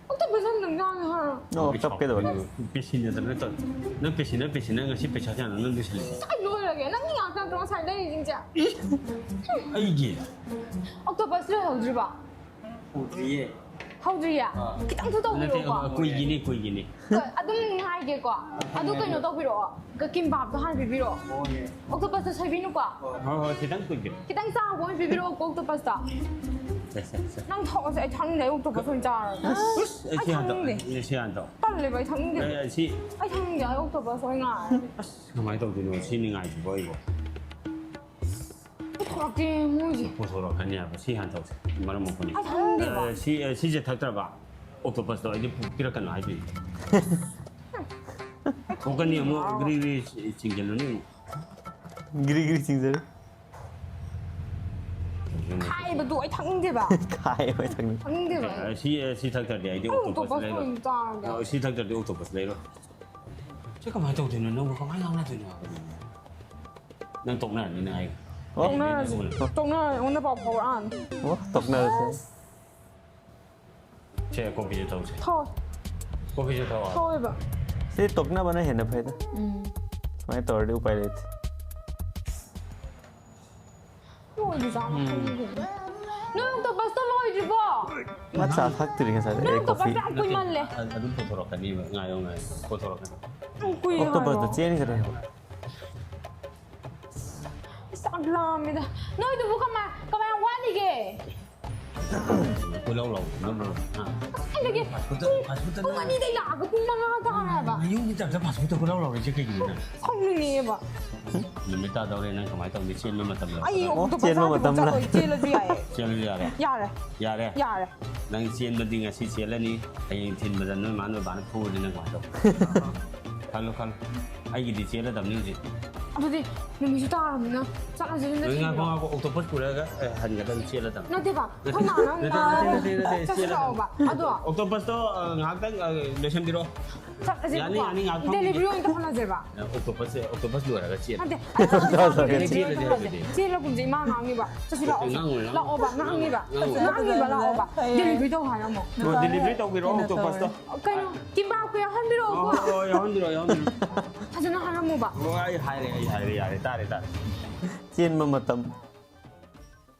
ꯑꯣꯛꯇꯣꯄꯁ ꯑꯝꯇꯪ ꯆꯥꯒꯦ ꯍꯥꯏꯔꯣ? ꯑꯣ, ꯀꯞꯀꯦ ꯇꯧꯔꯦ꯫ ꯄꯦꯁꯤꯟꯅꯗꯅ ꯅꯠꯇ꯭ꯔꯣ? ꯅꯪ ꯄꯦꯁꯤꯟꯅ, ꯄꯦꯁꯤꯟꯅ ꯉꯁꯤ ꯄꯩꯁꯥ ꯀꯌꯥꯅꯣ ꯅꯪ ꯂꯣꯏꯁꯤꯜꯂꯤꯁꯦ? ꯀꯥꯏ ꯂꯣꯏꯔꯒꯦ? ꯅꯪꯒꯤ ꯉꯥꯛꯇ ꯅꯠꯇ꯭ꯔꯣ ꯉꯁꯥꯏ ꯂꯩꯔꯤꯁꯤꯡꯁꯦ? ꯑꯩꯒꯤ? ꯑꯣꯛꯇꯣꯄꯁ ꯂꯣꯏꯍꯧꯗ꯭ꯔꯤꯕꯣ? ꯎꯗ꯭ꯔꯤꯌꯦ꯫ ꯍꯧꯗ꯭ꯔꯤꯌꯦ? ꯈꯤꯇꯪꯁꯨ ꯅꯠꯇꯦ, ꯇꯧꯕꯤꯔꯣꯀꯣ꯫ ꯀꯨꯏꯒꯤꯅꯤ, ꯀꯨꯏꯒꯤꯅꯤ꯫ ꯍꯣꯏ, ꯑꯗꯨꯝ ꯉꯥꯏꯒꯦꯀꯣ꯫ ꯑꯗꯨ ꯀꯩꯅꯣ ꯇꯧꯕꯤꯔꯛꯑꯣ꯫ ꯀ-, ꯀꯤꯝꯕꯥꯞꯇꯣ ꯍꯥꯟꯅ ꯄꯤꯕꯤꯔꯛꯑꯣ꯫ ꯍꯣꯏ꯫ ꯑꯣꯛꯇꯣꯄꯁꯇꯣ ꯁꯣꯏꯕꯤꯅꯨꯀꯣ꯫ ꯍꯣꯏ, ꯍꯣꯏ, ꯈꯤꯇꯪ ꯀꯨꯏꯒꯤꯅꯤ꯫ ꯈꯤꯇꯪ ꯆꯥꯕ ꯑꯣꯏꯅ ꯄꯤꯕꯤꯔꯛꯑꯣ, ꯑꯣꯛꯇꯣꯄꯁꯇꯣ꯫ ꯁꯦ, ꯁꯦ, ꯁꯦ꯫ ꯅꯪ ꯊꯣꯛꯑꯁꯦ, ꯑꯩ ꯊꯛꯅꯤꯡꯗꯦ, ꯑꯩ ꯑꯣꯛꯇꯣꯄꯁ ꯑꯣꯏꯅ ꯆꯥꯔꯒꯦ꯫ ꯑꯁ, ꯑꯩ ꯁꯤ ꯑꯩ ꯍꯥꯟꯅ ꯇꯧ-, ꯊꯛꯅꯤꯡꯗꯦ꯫ ꯑꯩ ꯁꯤ ꯍꯥꯟꯅ ꯇꯧ꯫ ꯇꯜꯂꯦꯕ, ꯑꯩ ꯊꯛꯅꯤꯡꯗꯦ꯫ ꯑꯩ, ꯑꯩ ꯁꯤ, ꯑꯩ ꯊꯛꯅꯤꯡꯗꯦ, ꯑꯩ ꯑꯣꯛꯇꯣꯄꯁ ꯑꯣꯏꯅ ꯉꯥꯏꯔꯒꯦ꯫ ꯑꯁ, ꯀꯃꯥꯏꯅ ꯇꯧꯗꯣꯏꯅꯣ? ꯁꯤ ꯅꯤꯡꯉꯥꯏꯁꯤꯕꯣ ꯑꯩꯕꯣ? ꯑꯩ ꯊꯛꯂꯛꯀꯦ, ꯃꯣꯏꯁꯦ꯫ ꯄꯨꯊꯣꯔꯛꯀꯅꯤ ꯍꯥꯏꯕ꯫ ꯁꯤ ꯍꯥꯟꯅ ꯇꯧꯁꯦ꯫ ꯃꯔꯝ ꯃꯣꯛꯄꯅꯤ꯫ ꯑꯩ ꯊꯛꯅꯤꯡꯗꯦꯕ꯫ ꯑ, ꯁꯤ, ꯑ, ꯁꯤꯁꯦ ꯊꯛꯇ꯭ꯔꯕ? ꯑꯣꯛꯇꯣꯄꯁꯇꯣ ꯑꯩꯗꯤ ꯄꯤꯔꯛꯀꯅꯨ ꯍꯥꯏꯗꯣꯏꯅꯤ꯫ ꯄꯣꯛꯀꯅꯤ ꯑꯃꯨꯛ ꯒ꯭ꯔꯤ ꯒ꯭ꯔꯤ ꯆꯤꯡꯁꯤꯜꯂꯨꯅꯤ ꯑꯃꯨꯛ꯫ ꯒ꯭ꯔꯤ ꯒ꯭ꯔꯤ ꯆꯤꯡꯖꯔꯦ꯫ ꯈꯥꯏꯕꯗꯣ ꯑꯩ ꯊꯛꯅꯤꯡꯗꯦꯕ꯫ ꯈꯥꯏꯕ ꯊꯛꯅꯤꯡꯗꯦ꯫ ꯊꯛꯅꯤꯡꯗꯦꯕ ꯑꯩ꯫ ꯑꯦ, ꯁꯤ, ꯑꯦ, ꯁꯤ ꯊꯛꯇ꯭ꯔꯗꯤ ꯑꯩꯗꯤ ꯑꯣꯛꯇꯣꯄꯁ ꯑꯣꯛꯇꯣꯄꯁ ꯂꯩꯔꯣꯏ꯫ ꯑꯣꯏꯅ ꯆꯥꯔꯒꯦ꯫ ꯑ, ꯁꯤ ꯊꯛꯇ꯭ꯔꯗꯤ ꯑꯣꯛꯇꯣꯄꯁ ꯂꯩꯔꯣꯏ꯫ ꯁꯤ ꯀꯃꯥꯏꯅ ꯇꯧꯗꯣꯏꯅꯣ? ꯅꯪꯕꯨ ꯀꯃꯥꯏꯅ ꯉꯥꯡꯅꯗꯣꯏꯅꯣ ꯍꯥꯏꯕꯅꯤꯅꯦ? ꯅꯪ ꯇꯣꯛꯅꯔꯅꯤ ꯅꯪ ꯑꯩꯒ꯫ ꯑꯣ꯫ ꯇꯣꯛꯅꯔꯁꯤ꯫ ꯇꯣꯛꯅꯔ ꯑꯩꯉꯣꯟꯗ ꯄꯥꯎ ꯐꯥꯎꯔꯛꯑꯅꯤ꯫ ꯑꯣ, ꯇꯣꯛꯅꯔꯁꯦ꯫ ꯁꯦ, ꯀꯣꯐꯤꯁꯦ ꯊꯛꯎꯁꯦ꯫ ꯊꯛꯑꯣꯏ꯫ ꯀꯣꯐꯤꯁꯦ ꯊꯛꯑꯣ꯫ ꯊꯛꯑꯣꯏꯕ꯫ ꯁꯤ ꯇꯣꯛꯅꯕꯅ ꯍꯦꯟꯅ ꯐꯩꯗ꯫ ꯎꯝ꯫ ꯁꯨꯃꯥꯏꯅ ꯇꯧꯔꯗꯤ ꯎꯄꯥꯏ ꯂꯩꯇꯦ꯫ ꯂꯣꯏꯗꯤ ꯆꯥꯕ ꯎꯝ꯫ ꯐꯪꯗꯦ꯫ ꯅꯣꯏ ꯑꯣꯛꯇꯣꯄꯁꯇꯣ ꯂꯣꯏꯗ꯭ꯔꯤꯕꯣ? ꯃꯥ ꯆꯥ ꯊꯛꯇ꯭ꯔꯤ ꯉꯁꯥꯏꯗꯩ꯫ ꯅꯣꯏ ꯑꯩ ꯀꯣꯐꯤ꯫ ꯑꯣꯛꯇꯣꯄꯁꯇꯣ ꯌꯥꯝ ꯀꯨꯏꯃꯜꯂꯦ꯫ ꯑꯗꯨꯝ ꯄꯨꯊꯣꯔꯛꯀꯅꯤꯕ꯫ ꯉꯥꯏꯌꯣ, ꯉꯥꯏꯌꯣ꯫ ꯄꯨꯊꯣꯔꯛꯀꯅꯤ꯫ ꯌꯥꯝ ꯀꯨꯏꯔꯦ ꯑꯣꯛꯇꯣꯄꯁꯇꯣ ꯉꯥꯏꯌꯣ꯫ ꯆꯦꯟꯈ꯭ꯔꯦꯕ꯫ ꯆꯥꯛ ꯂꯥꯝꯃꯦꯗ꯫ ꯅꯣꯏꯗꯨꯕꯨ ꯀꯃꯥꯏ, ꯀꯃꯥꯏ ꯋꯥꯠꯂꯤꯒꯦ? ꯀꯣꯏꯂꯥꯎ ꯂꯥꯎ, ꯅꯪꯕꯨ, ꯍꯥ? ꯉꯁꯥꯏꯗꯒꯤ ꯐꯥꯁ ꯐꯨꯗ, ꯄꯨꯡ, ꯐꯥꯁ ꯐꯨꯗ ꯄꯨꯡ ꯅꯪ ꯑꯅꯤꯗꯩ ꯂꯥꯛꯑꯒ ꯄꯨꯡ ꯃꯉꯥ ꯇꯥꯔꯦ ꯍꯥꯏꯕ꯫ ꯅꯌꯨꯝꯒꯤ ꯇꯥꯏꯞꯇ ꯐꯥꯁ ꯐꯨꯗ ꯀꯣꯏꯂꯥꯎ ꯂꯥꯎꯔꯤꯁꯦ ꯀꯩꯒꯤꯅꯣ ꯅꯪ? ꯁꯥꯎꯅꯤꯡꯉꯦꯕ꯫ ꯅꯨꯃꯤꯠ ꯇꯥꯗꯧꯔꯦ, ꯅꯪ ꯀꯃꯥꯏꯅ ꯇꯧꯅꯤ? ꯆꯦꯟꯕ ꯃꯇꯝ ꯑꯩ ꯌꯧꯔꯛꯑꯕ? ꯑꯣꯛꯇꯣꯄꯁ ꯆꯦꯟꯕ ꯍꯥꯠꯇ꯭ꯔꯤꯐꯥꯎ ꯃꯇꯝ ꯂꯥꯛ- ꯆꯠꯂꯣꯏ, ꯆꯦꯜꯂꯁꯨ ꯌꯥꯏꯌꯦ꯫ ꯆꯦꯜꯂꯁꯨ ꯌꯥꯔꯦ? ꯌꯥꯔꯦ꯫ ꯌꯥꯔꯦ꯫ ꯅꯪ ꯆꯦꯟꯕꯗꯤ ꯉꯁꯤ ꯆꯦꯜꯂꯅꯤ, ꯍꯌꯦꯡ ꯊꯤꯟꯕꯗ ꯅꯣꯏ ꯃꯥ ꯅꯣꯏ ꯕꯥꯅ ꯐꯨꯔꯗꯤ ꯅꯪ ꯀꯃꯥꯏꯅ ꯇꯧꯕ? ꯈꯜꯂꯨ, ꯈꯜꯂꯨ꯫ ꯑꯩꯒꯤꯗꯤ ꯆꯦꯜꯂꯗꯕꯅꯤ ꯍꯧꯖꯤꯛ꯫ ꯑꯗꯨꯗꯤ ꯅꯨꯃꯤꯠꯁꯨ ꯇꯥꯔꯕꯅꯤꯅ ꯆꯠꯂꯁꯤ ꯌꯨꯝꯗ ꯉꯥꯏꯈꯣ, ꯊꯤꯟꯕꯤꯔꯣ꯫ ꯉꯥꯏꯈꯣ, ꯑꯣꯛꯇꯣꯄꯁ ꯄꯨꯔꯒ, ꯑꯦ, ꯍꯟꯒꯗꯕꯅꯤ, ꯆꯦꯜꯂꯗꯕꯅꯤ꯫ ꯅꯠꯇꯦꯕ, ꯅꯠꯇꯦ, ꯅꯪ ꯅꯠꯇꯦ, ꯅꯠꯇꯦ, ꯅꯠꯇꯦ, ꯆꯠꯁꯤ ꯆꯦꯜꯂꯗꯕꯅꯤ꯫ ꯂꯥꯛꯑꯣꯕ꯫ ꯑꯗꯣ ꯑꯣꯛꯇꯣꯄꯁꯇꯣ, ꯑ, ꯉꯥꯏꯍꯥꯛꯇꯪ, ꯑ, ꯂꯣꯏꯁꯟꯕꯤꯔꯣ꯫ ꯆꯠꯂꯁꯦꯕꯀꯣ꯫ ꯌꯥꯅꯤ, ꯌꯥꯅꯤ, ꯉꯥꯏꯍꯥꯛ ꯐꯝꯈꯤꯒꯦ꯫ ꯗꯦꯂꯤꯚꯔꯤ ꯑꯣꯏꯅ ꯇꯧꯍꯜꯂꯁꯦꯕ꯫ ꯑ, ꯑꯣꯛꯇꯣꯄꯁꯁꯦ, ꯑꯣꯛꯇꯣꯄꯁ ꯂꯣꯏꯔꯒ ꯆꯦꯜꯂꯣ꯫ ꯅꯠꯇꯦ, ꯑꯩ ꯆꯠꯂꯁꯦ, ꯆꯦꯜꯂꯁꯦ, ꯗꯦꯂꯤꯚꯔꯤ ꯑꯣꯏꯅ ꯆꯦꯜꯂꯁꯦ ꯇꯧꯍꯜꯂꯁꯦ꯫ ꯍꯧꯖꯤꯛꯇꯤ꯫ ꯆꯦꯜꯂꯒꯨꯝꯁꯦ, ꯏꯃꯥ ꯉꯥꯡꯅꯤꯕ꯫ ꯆꯠꯁꯤ ꯂꯥꯛꯑꯣ꯫ ꯉꯥꯡꯉꯣꯏ, ꯉꯥꯡꯉꯣꯏ꯫ ꯂꯥꯛꯑꯣꯕ, ꯉꯥꯡꯅꯤꯕ꯫ ꯉꯥꯡꯉꯣꯏ꯫ ꯉꯥꯡꯅꯤꯕ, ꯂꯥꯛꯑꯣꯕ꯫ ꯍꯌꯦꯡ ꯗꯦꯂꯤꯚꯔꯤ ꯇꯧ ꯍꯥꯏꯔꯝꯃꯣ꯫ ꯑꯣ, ꯗꯦꯂꯤꯚꯔꯤ ꯇꯧꯕꯤꯔꯛꯑꯣ, ꯀꯩꯅꯣ ꯑꯣꯛꯇꯣꯄꯁꯇꯣ꯫ ꯇꯧꯔꯦ꯫ ꯀꯩꯅꯣ, ꯀꯤꯝꯕꯥꯞꯀ ꯌꯥꯎꯍꯟꯕꯤꯔꯛꯑꯣꯀꯣ꯫ ꯑꯣ, ꯑꯣ, ꯌꯥꯎꯍꯟꯕꯤꯔꯛꯑꯣ, ꯌꯥꯎꯍꯟꯕꯤꯔꯛꯑꯣ꯫ ꯐꯖꯅ ꯍꯥꯏꯔꯝꯃꯣꯕ꯫ ꯑꯣ, ꯑꯩ ꯍꯥꯏꯔꯦ, ꯑꯩ ꯍꯥꯏꯔꯦ, ꯌꯥꯔꯦ, ꯇꯥꯔꯦ, ꯇꯥꯔꯦ꯫ ꯆꯦꯟꯕ ꯃꯇꯝ꯫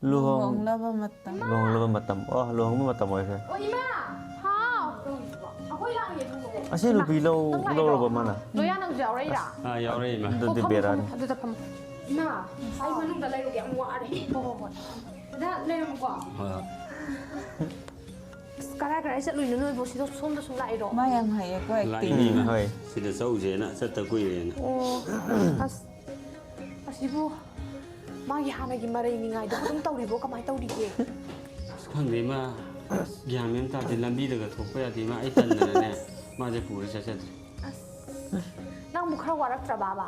ꯂꯨꯍꯣꯡ-, ꯂꯨꯍꯣꯡꯂꯕ ꯃꯇꯝ꯫ ꯂꯨꯍꯣꯡꯂꯕ ꯃꯇꯝ꯫ ꯑꯣ, ꯂꯨꯍꯣꯡꯕ ꯃꯇꯝ ꯑꯣꯏꯈ꯭ꯔꯦ꯫ ꯑꯣ, ꯏꯃꯥ! ꯍꯥꯎ! ꯑꯩꯈꯣꯏ ꯂꯥꯛꯑꯦ, ꯊꯣꯡꯉꯛꯑꯣ꯫ ꯑꯁꯤ ꯏꯃꯥ, ꯅꯨꯄꯤ ꯂꯧ-, ꯅꯪ ꯂꯥꯛꯏꯔꯣ? ꯂꯧꯔꯕ ꯃꯥꯅ? ꯂꯣꯌꯥ, ꯅꯪꯁꯨ ꯌꯥꯎꯔꯛꯏꯔꯥ? ꯑꯥ, ꯌꯥꯎꯔꯛꯑꯦ, ꯏꯃꯥ꯫ ꯑꯣ, ꯑꯗꯨꯗꯤ ꯐꯝꯃꯣ, ꯕꯦꯔꯥꯅꯤ꯫ ꯐꯝꯃꯣ, ꯑꯗꯨꯗ ꯐꯝꯃꯣ꯫ ꯏꯃꯥ, ꯑꯩ ꯃꯅꯨꯡꯗ ꯂꯩꯔꯨꯒꯦ, ꯌꯥꯝ ꯋꯥꯔꯦ꯫ ꯍꯣ, ꯍꯣ, ꯍꯣꯏ꯫ ꯗꯗꯥ, ꯂꯩꯔꯝꯃꯨꯀꯣ꯫ ꯍꯣꯏ, ꯍꯣꯏ꯫ ꯑꯁ, ꯀꯔꯥꯏ ꯀꯔꯥꯏ ꯆꯠꯂꯨꯏꯅꯣ ꯅꯣꯏꯕꯨ? ꯁꯤꯗ ꯁꯣꯝꯗ ꯁꯨꯝ ꯂꯥꯛꯏꯔꯣ? ꯃꯥ ꯌꯥꯝ ꯍꯩꯌꯦꯀꯣ, acting꯫ ꯂꯥꯛꯏꯅꯤ, ꯏꯃꯥ꯫ ꯎꯝ, ꯍꯣꯏ꯫ ꯁꯤꯗ ꯆꯧꯁꯦꯅ ꯆꯠꯇ ꯀꯨꯏꯔꯦꯅ꯫ ꯑꯣ, ꯑꯁ, ꯑꯁꯤꯕꯨ ꯃꯥꯒꯤ ꯍꯥꯟꯅꯒꯤ ꯃꯔꯩ ꯅꯤꯉꯥꯏꯗꯣ ꯑꯗꯨꯝ ꯇꯧꯔꯤꯕꯣ? ꯀꯃꯥꯏꯅ ꯇꯧꯔꯤꯒꯦ? ꯑꯁ, ꯈꯪꯗꯦ, ꯏꯃꯥ꯫ ꯑꯁ, ꯒ꯭ꯌꯥꯟ ꯃꯦꯟ ꯇꯥꯗꯦ꯫ ꯂꯝꯕꯤꯗꯒ ꯊꯣꯛꯄ ꯌꯥꯗꯦ, ꯏꯃꯥ꯫ ꯑꯩ ꯇꯟꯗꯅꯅꯦ, ꯃꯥꯁꯦ ꯄꯨꯔ ꯆꯠꯆꯗ꯭ꯔꯦ꯫ ꯑꯁ, ꯅꯪꯕꯨ ꯈꯔ ꯋꯥꯔꯛꯇ꯭ꯔꯕꯕ?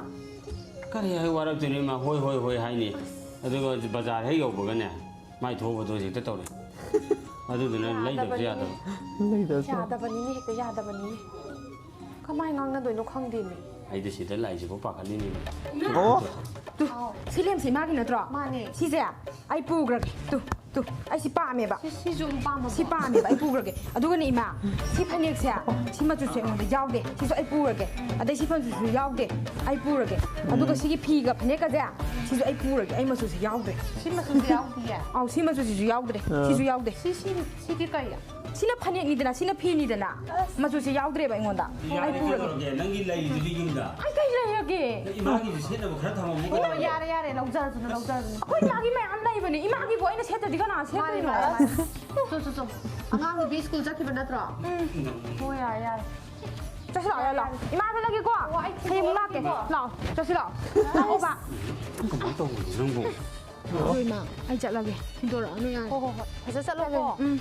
ꯀꯔꯤ ꯍꯥꯏ ꯋꯥꯔꯛꯇꯣꯏꯅꯣ, ꯏꯃꯥ? ꯍꯣꯏ, ꯍꯣꯏ, ꯍꯣꯏ ꯍꯥꯏꯅꯤ꯫ ꯑꯁ꯫ ꯑꯗꯨꯒ ꯕꯖꯥꯔ ꯍꯦꯛ ꯌꯧꯕꯒꯅꯦ, ꯃꯥꯏ ꯊꯣꯛꯄꯗꯣ ꯍꯧꯖꯤꯛꯇ ꯇꯧꯔꯦ꯫ ꯑꯗꯨꯗꯨꯅ ꯂꯩꯗꯕꯁꯨ ꯌꯥꯗꯕ꯫ ꯂꯩꯗꯕꯁꯨ ꯌꯥꯗꯕꯅꯤꯅꯦ, ꯍꯦꯛꯇ ꯌꯥꯗꯕꯅꯤꯅꯦ꯫ ꯀꯃꯥꯏ ꯉꯥꯡꯅꯗꯣꯏꯅꯣ ꯈꯪꯗꯦꯅꯦ꯫ ꯑꯩꯗꯤ ꯁꯤꯗ ꯂꯥꯛꯏꯁꯤꯕꯨ ꯄꯥꯈꯠꯂꯤꯅꯤꯅꯦ꯫ ꯑꯣ꯫ ꯇꯨ, ꯁꯤ ꯂꯦꯝꯁꯦ ꯏꯃꯥꯒꯤ ꯅꯠꯇ꯭ꯔꯣ? ꯃꯥꯅꯦ꯫ ꯁꯤꯁꯦ ꯑꯩ ꯄꯨꯈ꯭ꯔꯒꯦ꯫ ꯇꯨ, ꯇꯨ, ꯑꯩ ꯁꯤ ꯄꯥꯝꯃꯦꯕ꯫ ꯁꯤ, ꯁꯤꯁꯨ ꯑꯗꯨꯝ ꯄꯥꯝꯃꯕꯣ? ꯁꯤ ꯄꯥꯝꯃꯦꯕ, ꯑꯩ ꯄꯨꯈ꯭ꯔꯒꯦ꯫ ꯑꯗꯨꯒꯅꯦ ꯏꯃꯥ, ꯁꯤ ꯐꯅꯦꯛꯁꯦ, ꯁꯤ ꯃꯆꯨꯁꯦ ꯑꯩꯉꯣꯟꯗ ꯌꯥꯎꯗꯦ꯫ ꯁꯤꯁꯨ ꯑꯩ ꯄꯨꯔꯒꯦ꯫ ꯑꯗꯩ ꯁꯤ ꯐꯅꯦꯛꯁꯤꯁꯨ ꯌꯥꯎꯗꯦ꯫ ꯑꯩ ꯄꯨꯔꯒꯦ꯫ ꯑꯗꯨꯒ ꯁꯤꯒꯤ ꯐꯤꯒ ꯐꯅꯦꯛꯀꯁꯦ, ꯁꯤꯁꯨ ꯑꯩ ꯄꯨꯔꯒꯦ꯫ ꯑꯩ ꯃꯆꯨꯁꯦ ꯌꯥꯎꯗ꯭ꯔꯦ꯫ ꯁꯤ ꯃꯆꯨꯁꯦ ꯌꯥꯎꯗꯤꯌꯦ? ꯑꯧ, ꯁꯤ ꯃꯆꯨꯁꯤꯁꯨ ꯌꯥꯎꯗ꯭ꯔꯦ꯫ ꯑꯥ꯫ ꯁꯤꯁꯨ ꯌꯥꯎꯗꯦ꯫ ꯁꯤ, ꯁꯤ, ꯁꯤꯗꯤ ꯀꯩ? ꯁꯤꯅ ꯐꯅꯦꯛꯅꯤꯗꯅ, ꯁꯤꯅ ꯐꯤꯅꯤꯗꯅ꯫ ꯑꯁ꯫ ꯃꯆꯨꯁꯦ ꯌꯥꯎꯗ꯭ꯔꯦꯕ ꯑꯩꯉꯣꯟꯗ꯫ ꯑꯩ ꯌꯥꯔꯦ, ꯄꯨꯔꯒꯦ꯫ ꯀꯩꯗꯧꯔꯒꯦ? ꯅꯪꯒꯤ ꯂꯩꯔꯤꯗꯨꯗꯤ ꯌꯨꯝꯗ꯫ ꯑꯩ ꯀꯩ ꯂꯩꯔꯒꯦ? ꯅꯪ ꯏꯃꯥꯒꯤꯁꯨ ꯁꯦꯠꯅꯕ ꯈꯔ ꯊꯝꯃꯝꯃꯨ ꯑꯣ, ꯀꯩꯗꯧꯔꯒꯦ? ꯌꯥꯔꯦ, ꯌꯥꯔꯦ, ꯂꯧꯖꯔꯁꯅꯨ, ꯂꯧꯖꯔꯁꯅꯨ꯫ ꯑꯩꯈꯣꯏ ꯏꯃꯥꯒꯤ ꯃꯌꯥꯝ ꯂꯩꯕꯅꯦ꯫ ꯏꯃꯥꯒꯤꯕꯨ ꯑꯩꯅ ꯁꯦꯠꯇ꯭ꯔꯗꯤ ꯀꯅꯥ ꯃꯥꯅꯦ, ꯁꯦꯠꯇꯣꯏꯅꯣ? ꯃꯥꯅꯦ, ꯃꯥꯅꯦ꯫ ꯆꯣ, ꯆꯣ, ꯆꯣ꯫ ꯑꯉꯥꯡ ꯅꯨꯄꯤ ꯁ꯭ꯀꯨꯜ ꯆꯠꯈꯤꯕ ꯅꯠꯇ꯭ꯔꯣ? ꯎꯝ꯫ ꯍꯣꯏ, ꯌꯥꯔꯦ, ꯌꯥꯔꯦ꯫ ꯆꯠꯁꯤ ꯂꯥꯛꯑꯣ, ꯌꯥꯔꯦ, ꯂꯥꯛꯑꯣ꯫ ꯏꯃꯥ, ꯑꯩ ꯆꯠꯂꯒꯦꯀꯣ꯫ ꯑꯣ, ꯑꯩ ꯍꯌꯦꯡ ꯑꯃꯨꯛ ꯂꯥꯛꯀꯦ꯫ ꯊꯤꯟꯗꯣꯔꯛꯑꯒꯦꯀꯣ꯫ ꯂꯥꯛꯑꯣ, ꯆꯠꯁꯤ ꯂꯥꯛꯑꯣ꯫ ꯂꯥꯛꯑꯣꯕ꯫ ꯀꯃꯥꯏꯅ ꯇꯧꯕꯅꯣ ꯅꯪꯕꯨ? ꯑꯗꯣ ꯏꯃꯥ, ꯑꯩ ꯆꯠꯂꯒꯦ꯫ ꯊꯤꯟꯗꯣꯔꯛꯑꯅꯨ ꯌꯥꯔꯦ꯫ ꯍꯣ, ꯍꯣ, ꯍꯣꯏ꯫ ꯐꯖ ꯆꯠꯂꯣꯀꯣ꯫ ꯎꯝ꯫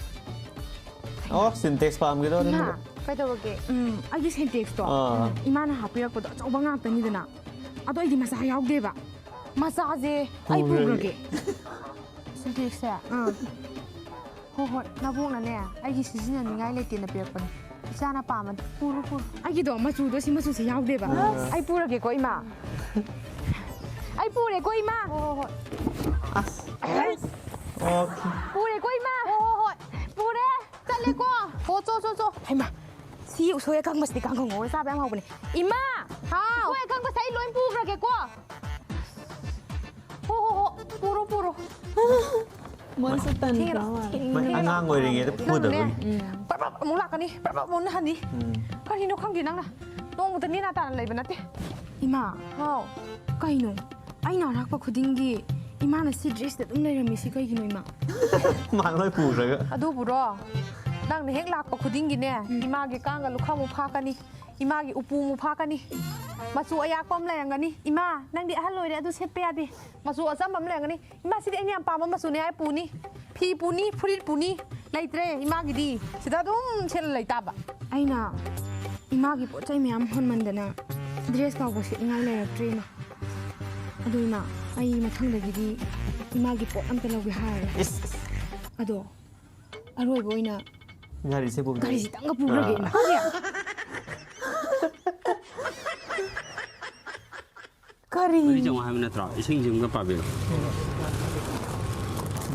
ꯑꯣ, ꯁꯤꯟꯇꯦꯛꯁ ꯄꯥꯝꯒꯦꯗꯧꯔꯦ ꯏꯃꯥ, ꯅꯪꯕꯨ꯫ ꯀꯩꯗꯧꯔꯒꯦ? ꯎꯝ, ꯑꯩꯒꯤ ꯁꯤꯟꯇꯦꯛꯁꯇꯣ, ꯑꯥ꯫ ꯎꯝ, ꯏꯃꯥꯅ ꯍꯥꯞꯄꯤꯔꯛꯄꯗꯣ ꯑꯆꯧꯕ ꯉꯥꯛꯇꯅꯤꯗꯅ꯫ ꯑꯗꯣ ꯑꯩꯗꯤ ꯃꯆꯥ ꯌꯥꯎꯗꯦꯕ꯫ ꯃꯆꯥꯁꯦ ꯑꯩ ꯄꯨꯈ꯭ꯔꯒꯦ꯫ ꯄꯨꯈ꯭ꯔꯒꯦ꯫ ꯁꯤꯟꯇꯦꯛꯁꯁꯦ? ꯑꯥ꯫ ꯍꯣ ꯍꯣꯏ, ꯅꯕꯣꯛꯅꯅꯦ, ꯑꯩꯒꯤ ꯁꯤꯖꯤꯟꯅꯅꯤꯡꯉꯥꯏ ꯂꯩꯇꯦꯅ ꯄꯤꯔꯛꯄꯅꯦ꯫ ꯏꯆꯥꯅ ꯄꯥꯝꯃꯗꯤ ꯄꯨꯔꯣ, ꯄꯨꯔꯣ꯫ ꯑꯩꯒꯤꯗꯣ ꯃꯆꯨꯗꯣ ꯁꯤ ꯃꯆꯨꯁꯦ ꯌꯥꯎꯗꯦꯕ꯫ ꯑꯥ꯫ ꯑꯩ ꯄꯨꯔꯒꯦꯀꯣ, ꯏꯃꯥ꯫ ꯑꯩ ꯄꯨꯔꯦꯀꯣ, ꯏꯃꯥ꯫ ꯍꯣ, ꯍꯣ, ꯍꯣꯏ꯫ ꯑꯁ꯫ ꯑꯁ꯫ ꯑꯣꯀꯦ꯫ ꯄꯨꯔꯦꯀꯣ, ꯏꯃꯥ꯫ ꯍꯣ, ꯍꯣ, ꯍꯣꯏ꯫ ꯄꯨꯔꯦ꯫ ꯆꯠꯂꯦꯀꯣ꯫ ꯍꯣ, ꯆꯣ, ꯆꯣ, ꯆꯣ꯫ ꯍꯩꯃꯥ, ꯁꯤ ꯎꯁꯣꯏ ꯑꯀꯪꯕꯁꯤꯗꯤ ꯀꯥꯡꯍꯧ ꯉꯧꯔ ꯆꯥꯕ ꯌꯥꯝ ꯍꯥꯎꯕꯅꯦ꯫ ꯏꯃꯥ! ꯍꯥꯎ꯫ ꯎꯁꯣꯏ ꯑꯀꯪꯕꯁꯦ ꯑꯩ ꯂꯣꯏ ꯄꯨꯈ꯭ꯔꯒꯦꯀꯣ꯫ ꯍꯣ, ꯍꯣ, ꯍꯣ꯫ ꯄꯨꯔꯣ, ꯄꯨꯔꯣ꯫ ꯃꯣꯏꯁꯨ ꯇꯟꯈ꯭ꯔ ꯊꯦꯡꯉꯦ, ꯃꯥꯜꯂꯦ꯫ ꯊꯦꯡꯉꯦ꯫ ꯃꯣꯏ ꯑꯉꯥꯡ ꯑꯣꯏꯔꯤꯉꯩꯗ ꯅꯪꯅꯦ, ꯐꯨꯗꯕꯒꯤ꯫ ꯎꯝ꯫ ꯄ꯭ꯔꯞ ꯄ꯭ꯔꯞ ꯑꯃꯨꯛ ꯂꯥꯛꯀꯅꯤ, ꯄ꯭ꯔꯞ ꯄ꯭ꯔꯞ ꯑꯃꯨꯛ ꯍꯟꯅꯤ꯫ ꯎꯝ꯫ ꯀꯔꯤꯅꯣ ꯈꯪꯗꯦ ꯅꯪꯅ꯫ ꯅꯣꯡꯃꯇ ꯅꯦꯅꯥ ꯇꯥꯅ ꯂꯩꯕ ꯅꯠꯇꯦ꯫ ꯏꯃꯥ꯫ ꯍꯥꯎ꯫ ꯀꯩꯅꯣ? ꯑꯩꯅ ꯑꯔꯥꯛꯄ ꯈꯨꯗꯤꯡꯒꯤ ꯏꯃꯥꯅ ꯁꯤ ꯗ꯭ꯔꯦꯁꯇ ꯑꯗꯨꯝ ꯂꯩꯔꯝꯃꯤꯁꯤ ꯀꯩꯒꯤꯅꯣ, ꯏꯃꯥ? ꯃꯥ ꯂꯣꯏ ꯄꯨꯈ꯭ꯔꯒ꯫ ꯑꯗꯨꯕꯨꯔꯣ? ꯅꯪꯅ ꯍꯦꯛ ꯂꯥꯛꯄ ꯈꯨꯗꯤꯡꯒꯤꯅꯦ, ꯎꯝ꯫ ꯏꯃꯥꯒꯤ ꯀꯥꯡꯒ ꯂꯨꯈꯥꯃꯨꯛ ꯐꯥꯛꯀꯅꯤ, ꯏꯃꯥꯒꯤ ꯎꯄꯨ ꯑꯃꯨꯛ ꯐꯥꯛꯀꯅꯤ, ꯃꯆꯨ ꯑꯌꯥꯛꯄ ꯑꯃ ꯂꯩꯔꯝꯒꯅꯤ꯫ "ꯏꯃꯥ, ꯅꯪꯗꯤ ꯑꯍꯜ ꯑꯣꯏꯔꯦ, ꯑꯗꯨ ꯁꯦꯠꯄ ꯌꯥꯗꯦ꯫ ꯃꯆꯨ ꯑꯆꯝꯕ ꯑꯃ ꯂꯩꯔꯝꯒꯅꯤ꯫ ꯏꯃꯥ, ꯁꯤꯗꯤ ꯑꯩꯅ ꯌꯥꯝ ꯄꯥꯝꯕ ꯃꯆꯨꯅꯦ" ꯍꯥꯏ ꯄꯨꯅꯤ꯫ ꯐꯤ ꯄꯨꯅꯤ, ꯐꯨꯔꯤꯠ ꯄꯨꯅꯤ, ꯂꯩꯇ꯭ꯔꯦ ꯏꯃꯥꯒꯤꯗꯤ꯫ ꯁꯤꯗ ꯑꯗꯨꯝ ꯁꯦꯠꯂ ꯂꯩꯇꯥꯕ꯫ ꯑꯩꯅ ꯏꯃꯥꯒꯤ ꯄꯣꯠ ꯆꯩ ꯃꯌꯥꯝ ꯍꯣꯟꯃꯟꯗꯅ ꯗ꯭ꯔꯦꯁ ꯐꯥꯎꯕ ꯁꯦꯠꯅꯤꯡꯉꯥꯏ ꯂꯩꯔꯛꯇ꯭ꯔꯦ, ꯏꯃꯥ꯫ ꯑꯗꯨ ꯏꯃꯥ, ꯑꯩ ꯃꯊꯪꯗꯒꯤꯗꯤ ꯏꯃꯥꯒꯤ ꯄꯣꯠ ꯑꯝꯇ ꯂꯧꯒꯦ ꯍꯥꯏꯔꯦ꯫ ꯏꯁ, ꯑꯗꯣ ꯑꯔꯣꯏꯕ ꯑꯣꯏꯅ ꯒꯥꯔꯤꯁꯦ ꯄꯨꯕꯤꯔꯛꯑꯦ꯫ ꯒꯥꯔꯤꯁꯤꯇꯪꯒ ꯄꯨꯈ꯭ꯔꯒꯦ꯫ ꯑꯥ꯫ ꯀꯔꯤ? ꯀꯔꯤ? ꯃꯔꯤ ꯆꯥꯝꯃꯉꯥ ꯍꯥꯏꯕ ꯅꯠꯇ꯭ꯔꯣ? ꯏꯁꯤꯡꯁꯤ ꯑꯃꯒ ꯄꯥꯕꯤꯔꯣ꯫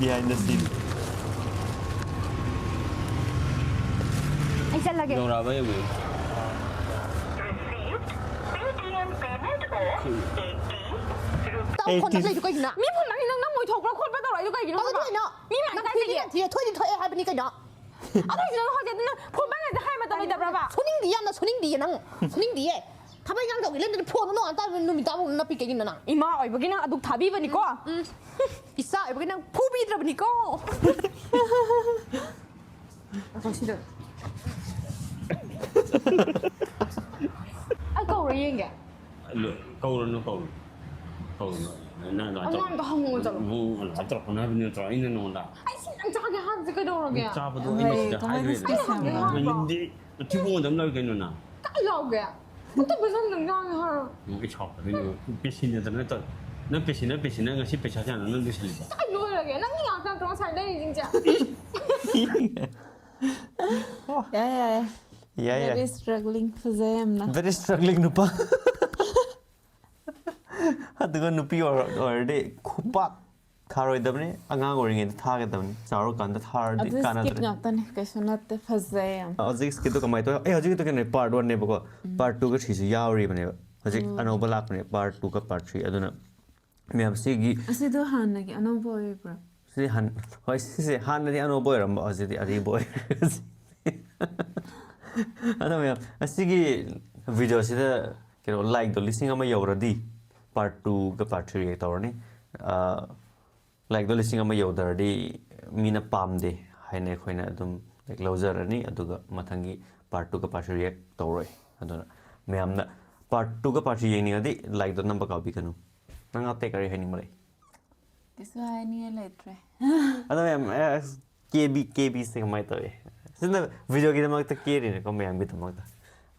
Behind the scene. ꯑꯩ ꯆꯠꯂꯒꯦ꯫ ꯌꯧꯔꯛꯑꯕ ꯌꯦꯡꯕꯤꯌꯨ꯫ Received Paytm payment of eighty rupees. ꯇꯥꯎ ꯐꯣꯟ ꯇꯧ ꯂꯩꯗꯣ ꯀꯩꯒꯤꯅꯣ? ꯃꯤ ꯐꯣꯟ ꯂꯥꯛꯏ ꯅꯪ ꯅꯪ ꯃꯣꯏ ꯊꯣꯛꯄ꯭ꯔꯥ ꯈꯣꯠꯄ꯭ꯔꯥ ꯇꯧꯔꯛꯏꯗꯣ ꯀꯩꯒꯤꯅꯣ? ꯀꯩꯗꯧ ꯊꯣꯛꯏꯅꯣ? ꯃꯤ ꯃꯌꯥꯝ ꯅꯪ ꯀꯥꯏꯗꯒꯤ? ꯊꯣꯏꯗꯤ ꯊꯣꯛꯑꯦ ꯍꯥꯏꯕꯅꯤ ꯀꯩꯅꯣ? ꯑꯗꯨ ꯑꯣꯏꯁꯨ ꯅꯪ ꯍꯧꯖꯤꯛ ꯑꯗꯨꯅ ꯐꯣꯟ ꯄꯥꯏ ꯂꯩꯗ ꯍꯥꯏ ꯃꯇꯝ ꯂꯩꯇꯕ꯭ꯔꯕ? ꯁꯨꯅꯤꯡꯗꯤ ꯌꯥꯝꯅ ꯁꯨꯅꯤꯡꯗꯤꯌꯦ ꯅꯪ ꯁꯨꯅꯤꯡꯗꯤꯌꯦ꯫ ꯊꯕꯛ ꯏꯪꯈꯥꯡ ꯇꯧꯒꯦ ꯂꯦꯝꯗꯅ ꯐꯣꯟꯗꯣ ꯅꯣꯡꯉꯥꯟ ꯇꯥꯕ ꯅꯨꯃꯤꯠ ꯇꯥꯕ ꯅꯞꯄꯤ ꯀꯩꯒꯤꯅꯣ ꯅꯪ? ꯏꯃꯥ ꯑꯣꯏꯕꯒꯤ ꯅꯪ ꯑꯗꯨꯛ ꯊꯥꯕꯤꯕꯅꯤꯀꯣ꯫ ꯏꯆꯥ ꯑꯣꯏꯕꯒꯤ ꯅꯪ ꯐꯨꯕꯤꯗ꯭ꯔꯕꯅꯤꯀꯣ꯫ ꯑꯩꯈꯣꯏ ꯁꯤꯗ꯫ ꯑꯩ ꯀꯧꯔ ꯌꯦꯡꯒꯦ꯫ ꯑꯗꯨ ꯀꯧꯔꯨꯅꯨ, ꯀꯧꯔꯨꯅꯨ꯫ ꯀꯧꯔꯨꯅꯨ꯫ ꯅꯪ ꯑꯗꯨꯃꯥꯏꯅ ꯇꯧ-, ꯑꯉꯥꯡꯗꯣ ꯍꯪꯉꯨ ꯆꯠꯂꯣ꯫ ꯅꯪ ꯑꯗꯨꯃꯥꯏꯅ ꯇꯧꯔꯛꯀꯅꯨ ꯍꯥꯏꯕ ꯅꯠꯇ꯭ꯔꯣ ꯑꯩꯅ ꯅꯉꯣꯟꯗ? ꯑꯩ ꯁꯤ ꯌꯥꯝ ꯆꯥꯒꯦ ꯍꯥꯏꯕꯁꯦ ꯀꯩꯗꯧꯔꯒꯦ? ꯆꯥꯕꯗꯣ ꯑꯩꯅ ꯁꯤꯗ ꯀꯃꯥꯏꯅ ꯍꯥꯏꯈ꯭ꯔꯦꯗꯅ꯫ ꯁꯤꯁꯦ ꯍꯪꯉꯤꯅꯣ? ꯅꯪꯗꯤ ꯊꯤꯕꯣꯡ ꯑꯗꯨꯝ ꯂꯧꯏ ꯀꯩꯅꯣ ꯅꯪ? ꯀꯥꯏ ꯂꯥꯎꯒꯦ? ꯑꯝꯇ ꯄꯩꯁꯥꯗꯪ ꯆꯥꯒꯦ ꯍꯥꯏꯔꯣ꯫ ꯅꯪ ꯑꯩ ꯁꯥꯎꯔꯛꯀꯗꯣꯏꯅꯦ꯫ ꯄꯦꯁꯤꯟꯅꯗꯅ ꯇꯧ-, ꯅꯪ ꯄꯦꯁꯤꯟꯅ, ꯄꯦꯁꯤꯟꯅ ꯉꯁꯤ ꯄꯩꯁꯥ ꯀꯌꯥꯅꯣ ꯅꯪ ꯂꯣꯏꯁꯤꯜꯂꯤꯗꯣ? ꯀꯥꯏ ꯂꯣꯏꯔꯒꯦ? ꯅꯪꯒꯤ ꯉꯥꯛꯇ ꯅꯠꯇ꯭ꯔꯣ ꯉꯁꯥꯏ ꯂꯩꯔꯤꯁꯤꯡꯁꯦ? ꯌꯥꯏ ꯌꯥꯏ꯫ ꯌꯥꯏ, ꯌꯥꯏ꯫ Very struggling ꯐꯖꯩ ꯌꯥꯝꯅ꯫ Very struggling ꯅꯨꯄꯥ꯫ ꯑꯗꯨꯒ ꯅꯨꯄꯤ ꯑꯣꯏꯔ-, ꯑꯣꯏꯔꯗꯤ ꯈꯨꯄꯥꯛ ꯊꯥꯔꯣꯏꯗꯕꯅꯤ, ꯑꯉꯥꯡ ꯑꯣꯏꯔꯤꯉꯩꯗ ꯊꯥꯒꯗꯕꯅꯤ, ꯆꯥꯎꯔꯀꯥꯟꯗ ꯊꯥꯔꯗꯤ ꯑꯗꯨ skit ꯀꯥꯟꯅꯗ꯭ꯔꯦ꯫ ꯉꯥꯛꯇꯅꯦ, ꯀꯩꯁꯨ ꯅꯠꯇꯦ, ꯐꯖꯩ ꯌꯥꯝ꯫ ꯍꯧꯖꯤꯛ skit ꯇꯣ ꯀꯃꯥꯏꯅ ꯇꯧꯋꯤ? ꯑꯩ ꯍꯧꯖꯤꯛꯀꯤꯗꯣ ꯀꯩꯅꯣ, part one ꯅꯦꯕꯀꯣ, part two ꯒ three ꯁꯨ ꯌꯥꯎꯔꯤꯕꯅꯦꯕ꯫ ꯍꯧꯖꯤꯛ ꯑꯅꯧꯕ ꯂꯥꯛꯄꯅꯦ, part two ꯒ part three꯫ ꯑꯗꯨꯅ ꯃꯌꯥꯝ ꯁꯤꯒꯤ ꯑꯁꯤꯗꯣ ꯍꯥꯟꯅꯒꯤ ꯑꯅꯧꯕ ꯑꯣꯏꯕ꯭ꯔꯥ? ꯁꯤ ꯍꯥꯟ-, ꯍꯣꯏ, ꯁꯤꯁꯦ ꯍꯥꯟꯅꯗꯤ ꯑꯅꯧꯕ ꯑꯣꯏꯔꯝꯕ, ꯍꯧꯖꯤꯛꯇꯤ ꯑꯔꯤꯕ ꯑꯣꯏꯔꯦ꯫ ꯑꯗꯣ ꯃꯌꯥꯝ, ꯑꯁꯤꯒꯤ video ꯁꯤꯗ ꯀꯩꯅꯣ, like ꯇꯣ ꯂꯤꯁꯤꯡ ꯑꯃ ꯌꯧꯔꯗꯤ part two ꯒ part three ꯒ ꯇꯧꯔꯅꯤ꯫ ꯑꯥ, like ꯇꯣ ꯂꯤꯁꯤꯡ ꯑꯃ ꯌꯧꯗ꯭ꯔꯗꯤ ꯃꯤꯅ ꯄꯥꯝꯗꯦ ꯍꯥꯏꯅ ꯑꯩꯈꯣꯏꯅ ꯑꯗꯨꯝ, like, ꯂꯧꯖꯔꯅꯤ, ꯑꯗꯨꯒ ꯃꯊꯪꯒꯤ part two ꯒ part three react ꯇꯧꯔꯣꯏ꯫ ꯑꯗꯨꯅ ꯃꯌꯥꯝꯅ part two ꯒ part three ꯌꯦꯡꯅꯤꯡꯉꯗꯤ like ꯇꯣ ꯅꯝꯕ ꯀꯥꯎꯕꯤꯒꯅꯨ꯫ ꯅꯪ ꯑꯇꯩ ꯀꯔꯤ ꯍꯥꯏꯅꯤꯡꯕ ꯂꯩ? ꯀꯩꯁꯨ ꯍꯥꯏꯅꯤꯡꯉꯥꯏ ꯂꯩꯇ꯭ꯔꯦ꯫ ꯑꯗꯣ ꯃꯌꯥꯝ, ꯑꯦ, ꯑꯁ, ꯀꯦ ꯕꯤ, ꯀꯦ ꯕꯤ ꯁꯦ ꯀꯃꯥꯏꯅ ꯇꯧꯋꯤ? ꯁꯤꯅ video ꯒꯤꯗꯃꯛꯇ ꯀꯦꯔꯤꯅꯦꯀꯣ, ꯃꯌꯥꯝꯒꯤꯗꯃꯛꯇ꯫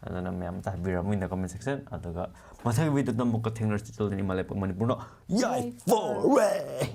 ꯑꯗꯨꯅ ꯃꯌꯥꯝ ꯇꯥꯕꯤꯔꯝꯃꯨ in the comment section꯫ ꯑꯗꯨꯒ ꯃꯊꯪꯒꯤ video ꯇ ꯑꯃꯨꯛꯀ ꯊꯦꯡꯅꯔꯁꯤ꯫ Till then, ꯏꯃꯥ ꯂꯩꯄꯥꯛ ꯃꯅꯤꯄꯨꯔꯅ ꯌꯥꯏꯐꯔꯦ!